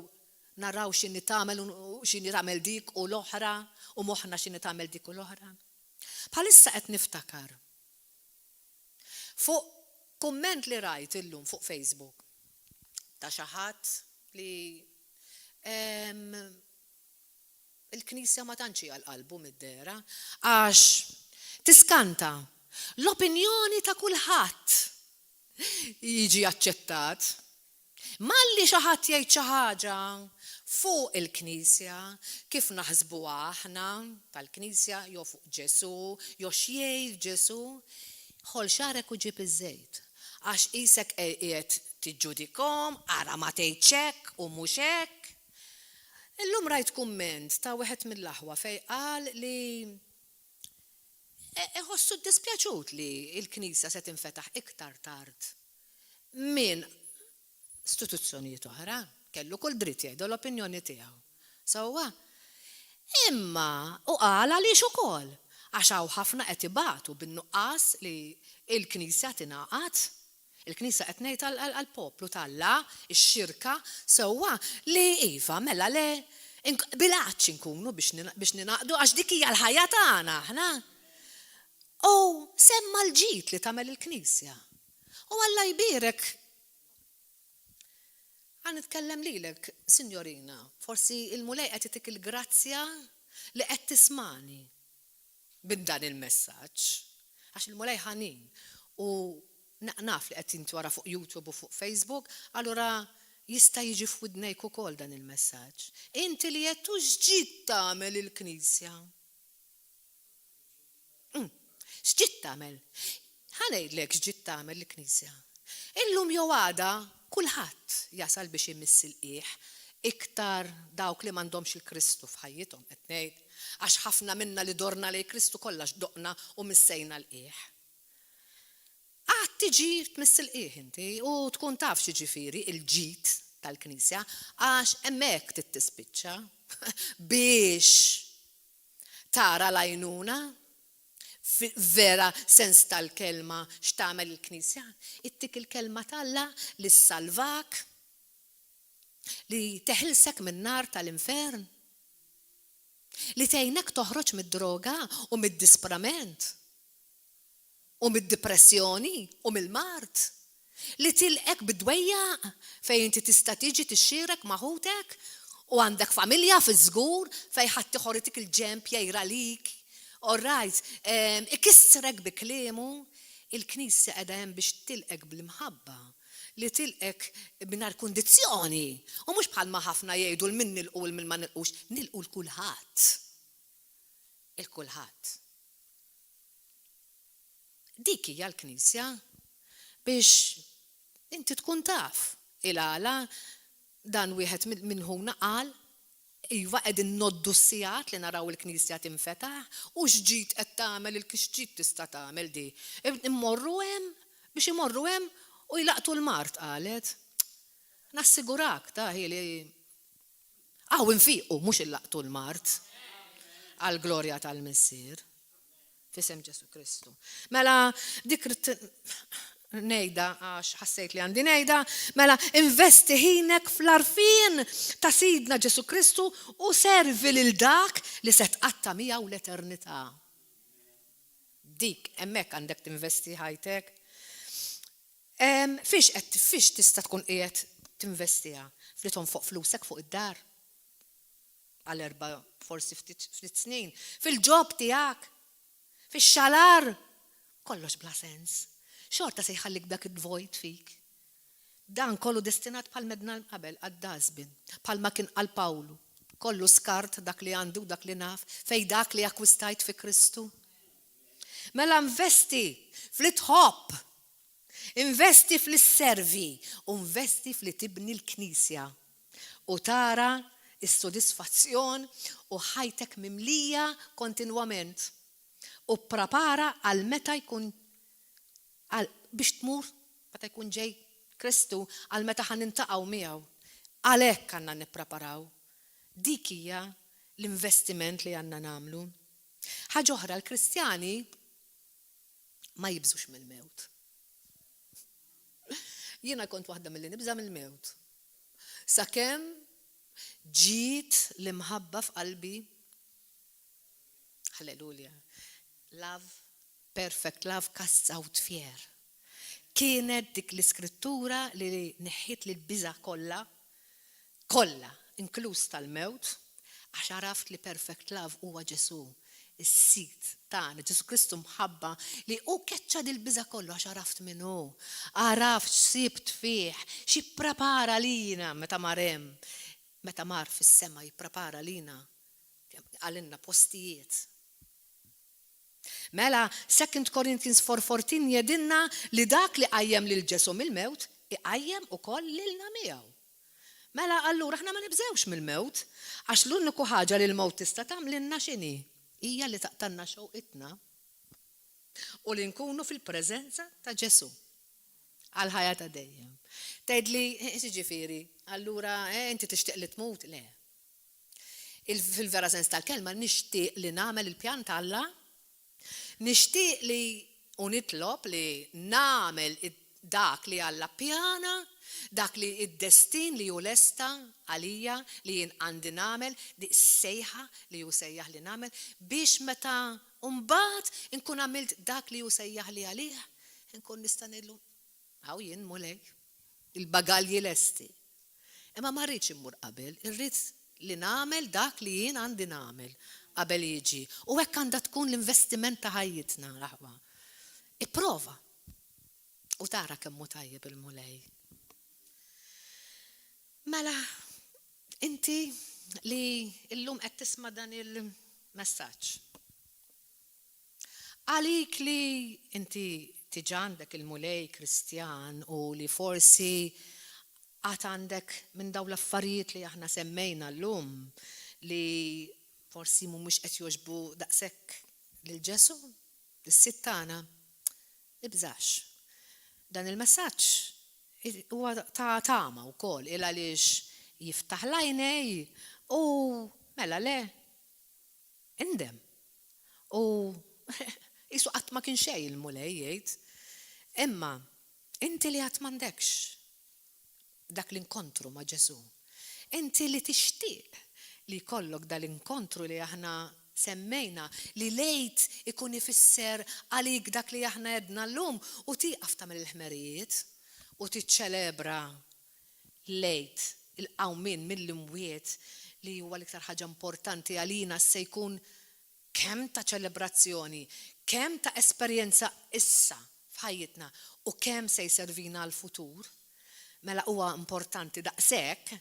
naraw x'inhi tagħmel u x'inhi tagħmel dik u l-oħra u moħħna x'inhi tagħmel dik u l-oħra. Bħalissa qed niftakar fuq kumment li rajt illum fuq Facebook ta' xi ħadd li il-Knisja ma tantx hi għal qalbu mid-dehra għax tiskanta l-opinjoni ta' kulħadd jiġi aċċettat. Malli xi ħadd jgħid xi ħaġa fuq il-Knisja, kif naħsbuha aħna tal-Knisja, jew fuq Ġesù, jew x'jgħid Ġesù, ħoll xagħrek u ġib iż-żejt. Għax qisek qiegħed tiġġudikhom, ara ma tgħidx hekk u mhux hekk. Illum rajt kumment ta' wieħed mill-aħwa fejn qal li iħossu ddispjaċut li l-Knisja se tinfetaħ iktar tard minn istituzzjonijiet oħra. Kellu kull dritt jgħidu l-opinjoni tiegħu. Sewwa? Imma u qal għaliex ukoll, għax hawn ħafna qed ibatu bin-nuqqas li l-Knisja tingħaqad. Il-Knisja qed ngħid għall-poplu t'Alla, ix-xirka, sewwa, li iva, mela le, bil-għatx inkunu biex ningħaqdu għax dik hija l-ħajja tagħna aħna. U semma l-ġid li tagħmel il-Knisja. U Alla jbierek. Ħa nitkellem lilek, sinjorina, forsi il-Mulej qed itik il-grazzja li qed tismani minn dan il-messaġġ. Għax il-Mulej ħanin u naf li qed jintwara fuq YouTube u fuq Facebook, allura jista' jiġi f'widnejk ukoll dan il-messaġġ. Inti li qed x'ġid tagħmel il-Knisja? X'ġid tagħmel? Ħa ngħidlek x'ġid tagħmel il-Knisja. Illum jew għada kulħadd jasal biex imiss il-qiegħ, iktar dawk li m'għandhomx il-Kristu f'ħajjithom qed ngħid, għax ħafna minna li dorna lejn Kristu kollha x'doqna u missejna l-qiegħ. Għad tiġi tmiss il-qiegħ inti u tkun taf x'jiġifieri l-ġid tal-Knisja għax hemmhekk trid tispiċċa biex Tara l-għajnuna fil-vera sens tal-kelma x'tagħmel il-Knisja. Ittik il-kelma t'Alla li ssalvak, li teħilsek min-nar tal-infern, li tgħinek toħroġ mid-droga u mid-disprament u mid-dipressjoni u mill-mard. Li tilqek bid-dwejjaq fejn inti tista' tiġi tixxierek ma' ħutek u għandek familja fiż-żgur fejn ħaddieħor itik il-ġenb jgħir għalik. All right, ikissrek bi kliemu. Il-Knisja qiegħda hemm biex tilqek bl-imħabba, li tilqek mingħajr kundizzjoni. U mhux bħalma ħafna jgħidu 'l min nilqu u 'l min ma nilqux, nilqu 'l kulħadd. 'Il kulħadd. Dik hija l-Knisja biex inti tkun taf il-għala dan wieħed minn ħuna qal iva qegħdin ngħoddu s-sigħat li naraw il-Knisja tinfetaħ u x'ġid qed tagħmel x'ġid tista' tagħmel di. Immorru hemm biex imorru hemm u jlaqqtu l-mard qalet. Nassigurak ta' hi li hawn infiqu mhux illaqtu l-mard għall-glorja tal-Missier. F'isem Ġesù Kristu. Mela, dik ridt ngħidha għax ħassejt li għandi ngħidha, mela investi ħinek fl-għarfien ta' Sidna Ġesù Kristu u servi lil dak li se tqatta' miegħu l-eternità. Dik hemmhekk għandek tinvesti ħajtek. Fiex qed fiex tista' tkun qiegħed tinvestiha? F'li tonfoq flusek fuq id-dar? Għal erba' forsi ftit ftit snin, fil-ġob tiegħek, fix-xalar, kollox bla sens. Xorta se jħallik b'dak il-vojt fik. Dan kollu destinat bħal m'għedna qabel għad-dustbin, bħalma kien qal Pawlu, kollu skart dak li għandi u dak li naf, fejn dak li akkwistajt fi Kristu. Mela investi f'li tħobb, investi f'li sservi u investi f'li tibni l-Knisja. U tara s-sodisfazzjon u ħajtek mimlija kontinwament. U pprapara għal meta jkun għal biex tmur meta jkun ġej Kristu għal meta ħa nintaqgħu miegħu. Għalhekk għandna nippreparaw. Dik hija l-investiment li għandna nagħmlu. Ħaġa oħra, l-Kristjani ma jibżgħux mill-mewt. Jiena kont waħda milli nibża' mill-mewt. Sakemm ġiet l-imħabba f'qalbi. Halleluja. Love, perfect love casts out fear. Kienet dik l-iskrittura li neħħiet l-biża' kollha, kollha, inkluż tal-mewt, għax għaraft li perfect love huwa Ġesù, is-Sid tagħna, Ġesù Kristu mħabba li hu keċċa dil-biża' kollu għax għaraft min hu, għaraft x'sibt fih, x'ipprepara lina meta mar hemm, meta mar fis-sema jipprepara lina, qalilna postijiet. Mela, Second Corinthians 4:14 jgħidilna li dak li qajjem lil Ġesù mill-mewt, iqajjem ukoll lilna miegħu. Mela allura aħna ma nibżgħux mill-mewt, għax l-uniku ħaġa li l-mewt tista' tagħmlilna x'inhi? Hija li taqtgħalna xewqitna u li nkunu fil-preżenza ta' Ġesù għall-ħajja ta' dejjem. Tgħidli, x'jiġifieri, allura inti tixtieq li tmut? Le. Fil-vera sens tal-kelma nixtieq li nagħmel il-pjan t'Alla, nixtieq li u nitlob li nagħmel dak li Alla ppjana, dak li id-destin li hu lesta għalija li jien għandi nagħmel, dik is-sejħa li hu sejjaħ li nagħmel, biex meta mbagħad inkun għamilt dak li hu sejjaħli għalih, inkun nista' ngħidlu, Hawn jien, Mulej, il-bagalji lesti. Imma ma rridx immur qabel, irrid li nagħmel dak li jien għandi nagħmel qabel jiġi. U hekk għandha tkun l-investiment ta' ħajjitna, l-aħwa. Ipprova u tara kemm hu tajjeb il-Mulej. Mela, inti li llum qed tisma' dan il-messaġġ. Għalik li inti diġà għandek il-Mulej Kristjan u li forsi għad għandek minn dawn l-affarijiet li aħna semmejna llum li forsi mhumiex qed jogħġbu daqshekk lil Ġesù, lis-Sid tagħna, tibżax. Dan il-messaġġ huwa ta' tama wkoll il għaliex jiftaħ l-għajnej u mela le Indem. U qisu qatt ma kien xejn il-Mulej jgħid. Imma inti li għad m'għandekx dak l-inkontru ma' Ġesù, inti li tixtieq li jkollok dal-inkontru li aħna semmejna, li l-Għid ikun ifisser għalik dak li aħna għedna llum u tieqaf tagħmel il-ħmerijiet. u tiċċelebra l-Għid, il-qawmien mill-imwiet li huwa l-iktar ħaġa importanti għalina se jkun kemm ta' ċelebrazzjoni, kemm ta' esperjenza issa f'ħajjitna u kemm se jservina għall-futur, mela huwa importanti daqshekk,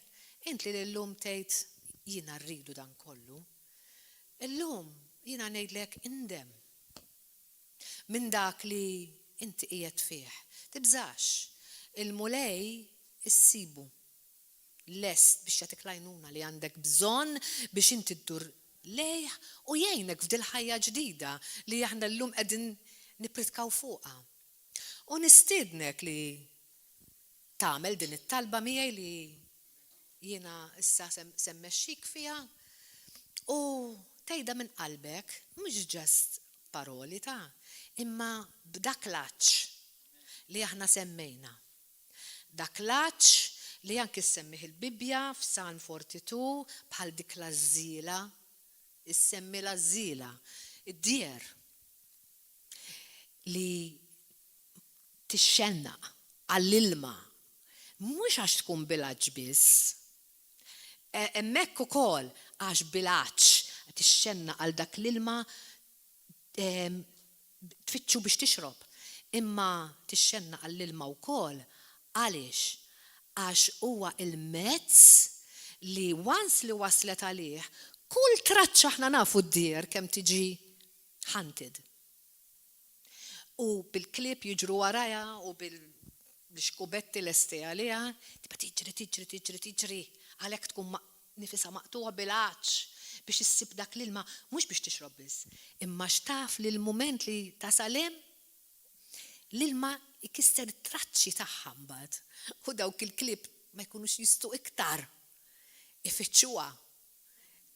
int li llum tgħid jiena rridu dan kollu. Illum jiena ngħidlek indem minn dak li inti qiegħed fih. Tibżax, il-Mulej issibu lest biex jagħtik l-għajnuna li għandek bżonn biex inti ddur lejh u jgħinek f'dil-ħajja ġdida li aħna llum qegħdin nippritkaw fuqha. U nistiednek li tagħmel din it-talba miegħi li jiena issa se mmexxik fiha u tgħidha minn qalbek, mhux just paroli ta' imma b'dak l-għatx li aħna semmejna. Dak l-għatx li anki ssemmih il-Bibbja f'Salm 42 bħal dik l-għażżiela, issemmi l-għażżiela, id-deer li tixxennaq għall-ilma, mhux għax tkun bil-għatx biss. Hemmhekk ukoll għax bil-għatx tixxennaq għal dak l-ilma tfittxu biex tixrob, imma tixxennaq għall-ilma wkoll. Għaliex? Għax huwa il-mezz li once li waslet għalih, kull traċċa aħna nafu d-deer kemm tiġi hunted. U bil-klieb jiġru warajha u bil-xkubetti lesti għaliha, tibqa' tiġri, tiġri, tiġri, tiġri, għalhekk tkun nifisha maqtugħa bil-għatx biex issib dak l-ilma, mhux biex tixrob biss, imma għax taf li l-mument li tasal hemm, l-ilma jkisser it-traċċi tagħha mbagħad u dawk il-klieb ma jkunux jistgħu iktar ifittxuha,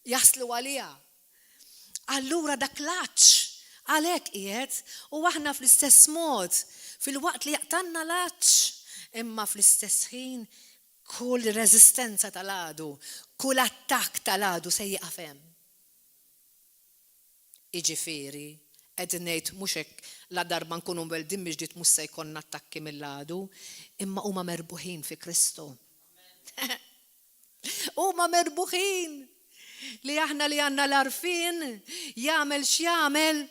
jaslu għaliha. Allura dak l-għatx għalhekk qiegħed u aħna fl-istess mod, filwaqt li jaqtgħalna l-għatx, imma fl-istess ħin Kull reżistenza tal-għadu, kull attakk tal-għadu se jieqaf hemm. Jiġifieri, qed ngħid mhux hekk ladarba nkunu mweldin mill-ġdid mhux se jkollna attakki mill-għadu, imma huma merbuħin fi Kristu. Huma merbuħin! Li aħna li għandna l-għarfien, jagħmel x'jagħmel,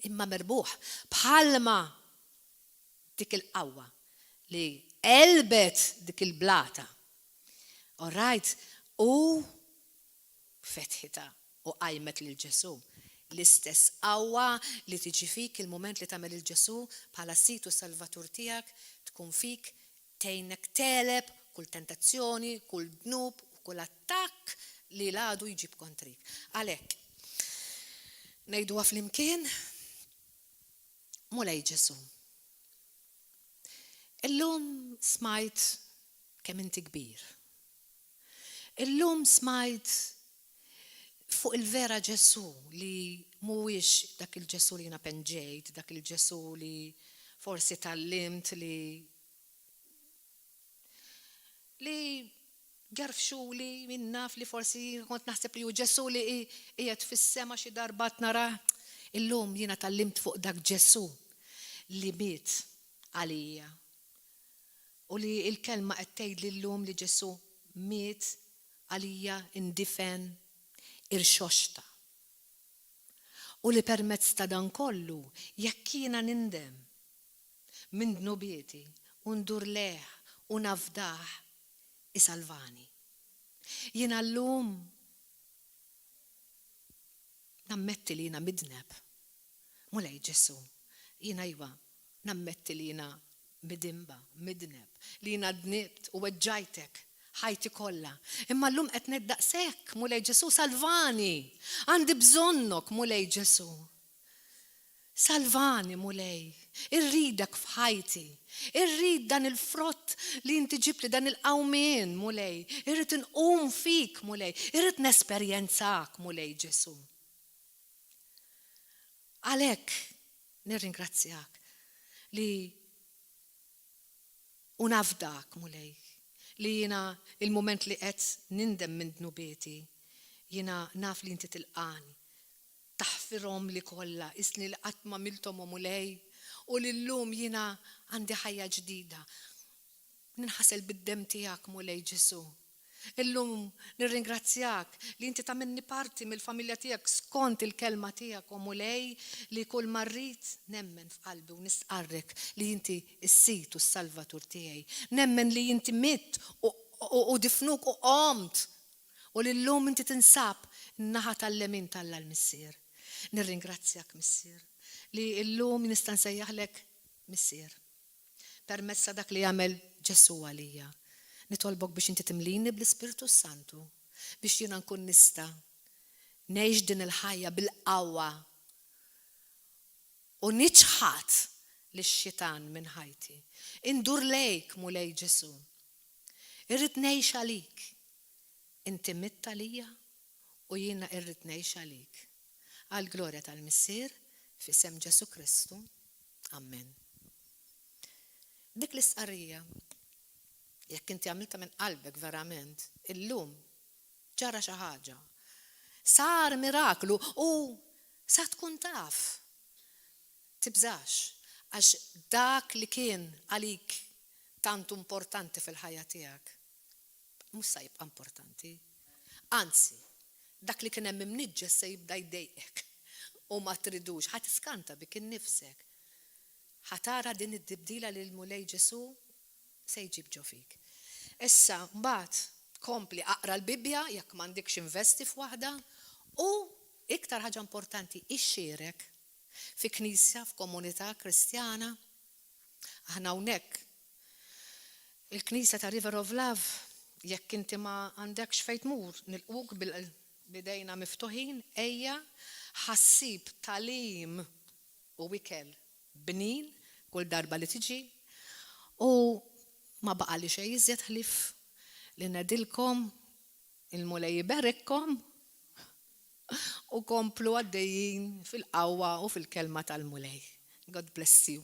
imma merbuħ. Bħalma dik il-qawwa li għelbet dik il-blata. All right? U fetħitha u qajmet lil Ġesù. L-istess qawwa li tiġi fik il-mument li tagħmel lil Ġesù bħala Sid u Salvatur tiegħek tkun fik tgħinek tegħleb kull tentazzjoni, kull dnub u kull attakk li l-għadu jġib kontrik. Għalhekk, ngħiduha flimkien, Mulej Ġesù, illum smajt kemm inti kbir. Illum smajt fuq il-vera Ġesù li mhuwiex dak il-Ġesù li jiena penġejt, dak il-Ġesù li forsi tgħallimt li li gerfxuli min naf li forsi kont naħseb li hu Ġesù li qiegħed fis-sema xi darba għad narah. Illum jiena tgħallimt fuq dak Ġesù li miet għalija u li l-kelma qed tgħidli llum li Ġesù miet għalija, indifen, irxoxta. U li permezz ta' dan kollu jekk jiena nindem minn dnubieti u ndur lejh u nafdah, isalvani. Jiena llum nammetti li jiena midneb. Mulej Ġesù, jiena iva, nammetti li jiena midinba, midneb, li jiena dnibt u weġġajtek ħajti kollha. Imma llum qed ngħid daqshekk, Mulej Ġesù, salvani! Għandi bżonnok, Mulej Ġesù. Salvani, Mulej. Irridek f'ħajti. Irrid dan il-frott li inti ġibtli, dan il-qawmien, Mulej. Irrid inqum fik, Mulej. Irrid nesperjenzak, Mulej Ġesù. Għalhekk nirringrazzjak li u nafdak, Mulej, li jiena il-mument li qed nindem minn dnubieti, jiena naf li inti tilqani. Taħfirhomli kollha, qisni li qatt m'għamilthom, o Mulej, u li llum jiena għandi ħajja ġdida. Ninħasel bid-demm tiegħek, Mulej Ġesù. Illum nirringrazzjak li inti tagħmilni parti mill-familja tiegħek skont il-kelma tiegħek, o Mulej, li kull ma rrid nemmen f'qalbi u nistqarrek li inti s-Sid u s-Salvatur tiegħi. Nemmen li inti mitt u, u, u difnuk u qomt u li llum inti tinsab in-naħa tal-lemin t'Alla l-Missier. Nirringrazzjak, Missier, li llum nista' nsejjaħlek Missier. Permezz ta' dak li għamel Ġesù għalija. Nitolbok biex inti timlini bl-Ispirtu s-Santu biex jiena nkun nista' ngħix din il-ħajja bil-qawwa u niċħad lix-xitan minn ħajti. Indur lejk, Mulej Ġesù. Irrid ngħix għalik. Inti mitt għalija u jiena irrid ngħix għalik. Għall-glorja tal-Missier, f'isem Ġesù Kristu. Amen. Dik l-istqarrija, jekk inti għamiltha minn qalbek verament, illum ġara xi ħaġa. Sar miraklu u sa tkun taf. Tibżax, għax dak li kien għalik tant importanti fil-ħajja tiegħek, mhux sa jibqa' importanti. Anzi, dak li kien hemm imniġġes se jibda jdejqek u ma tridux, ħa tiskanta bik innifsek. Ħa tara din it-tibdila li l-Mulej Ġesù se jġib ġo fik. Issa, mbagħad, kompli aqra l-Bibbja, jekk m'għandikx investi f'waħda, u iktar ħaġa importanti, ixxierek fi knisja, f'komunità Kristjana. Aħna hawnhekk il-Knisja ta' River of Love, jekk inti ma għandekx fejn tmur, nilqgħuk b'idejna miftuħin, ejja, ħa ssib tagħlim u ikel bnin kull darba li tiġi u ma baqali xejn iżjed ħlief li ngħidilkom il-Mulej iberikkom u komplu għaddejjin fil-qawwa u fil-kelma tal-Mulej. God bless you.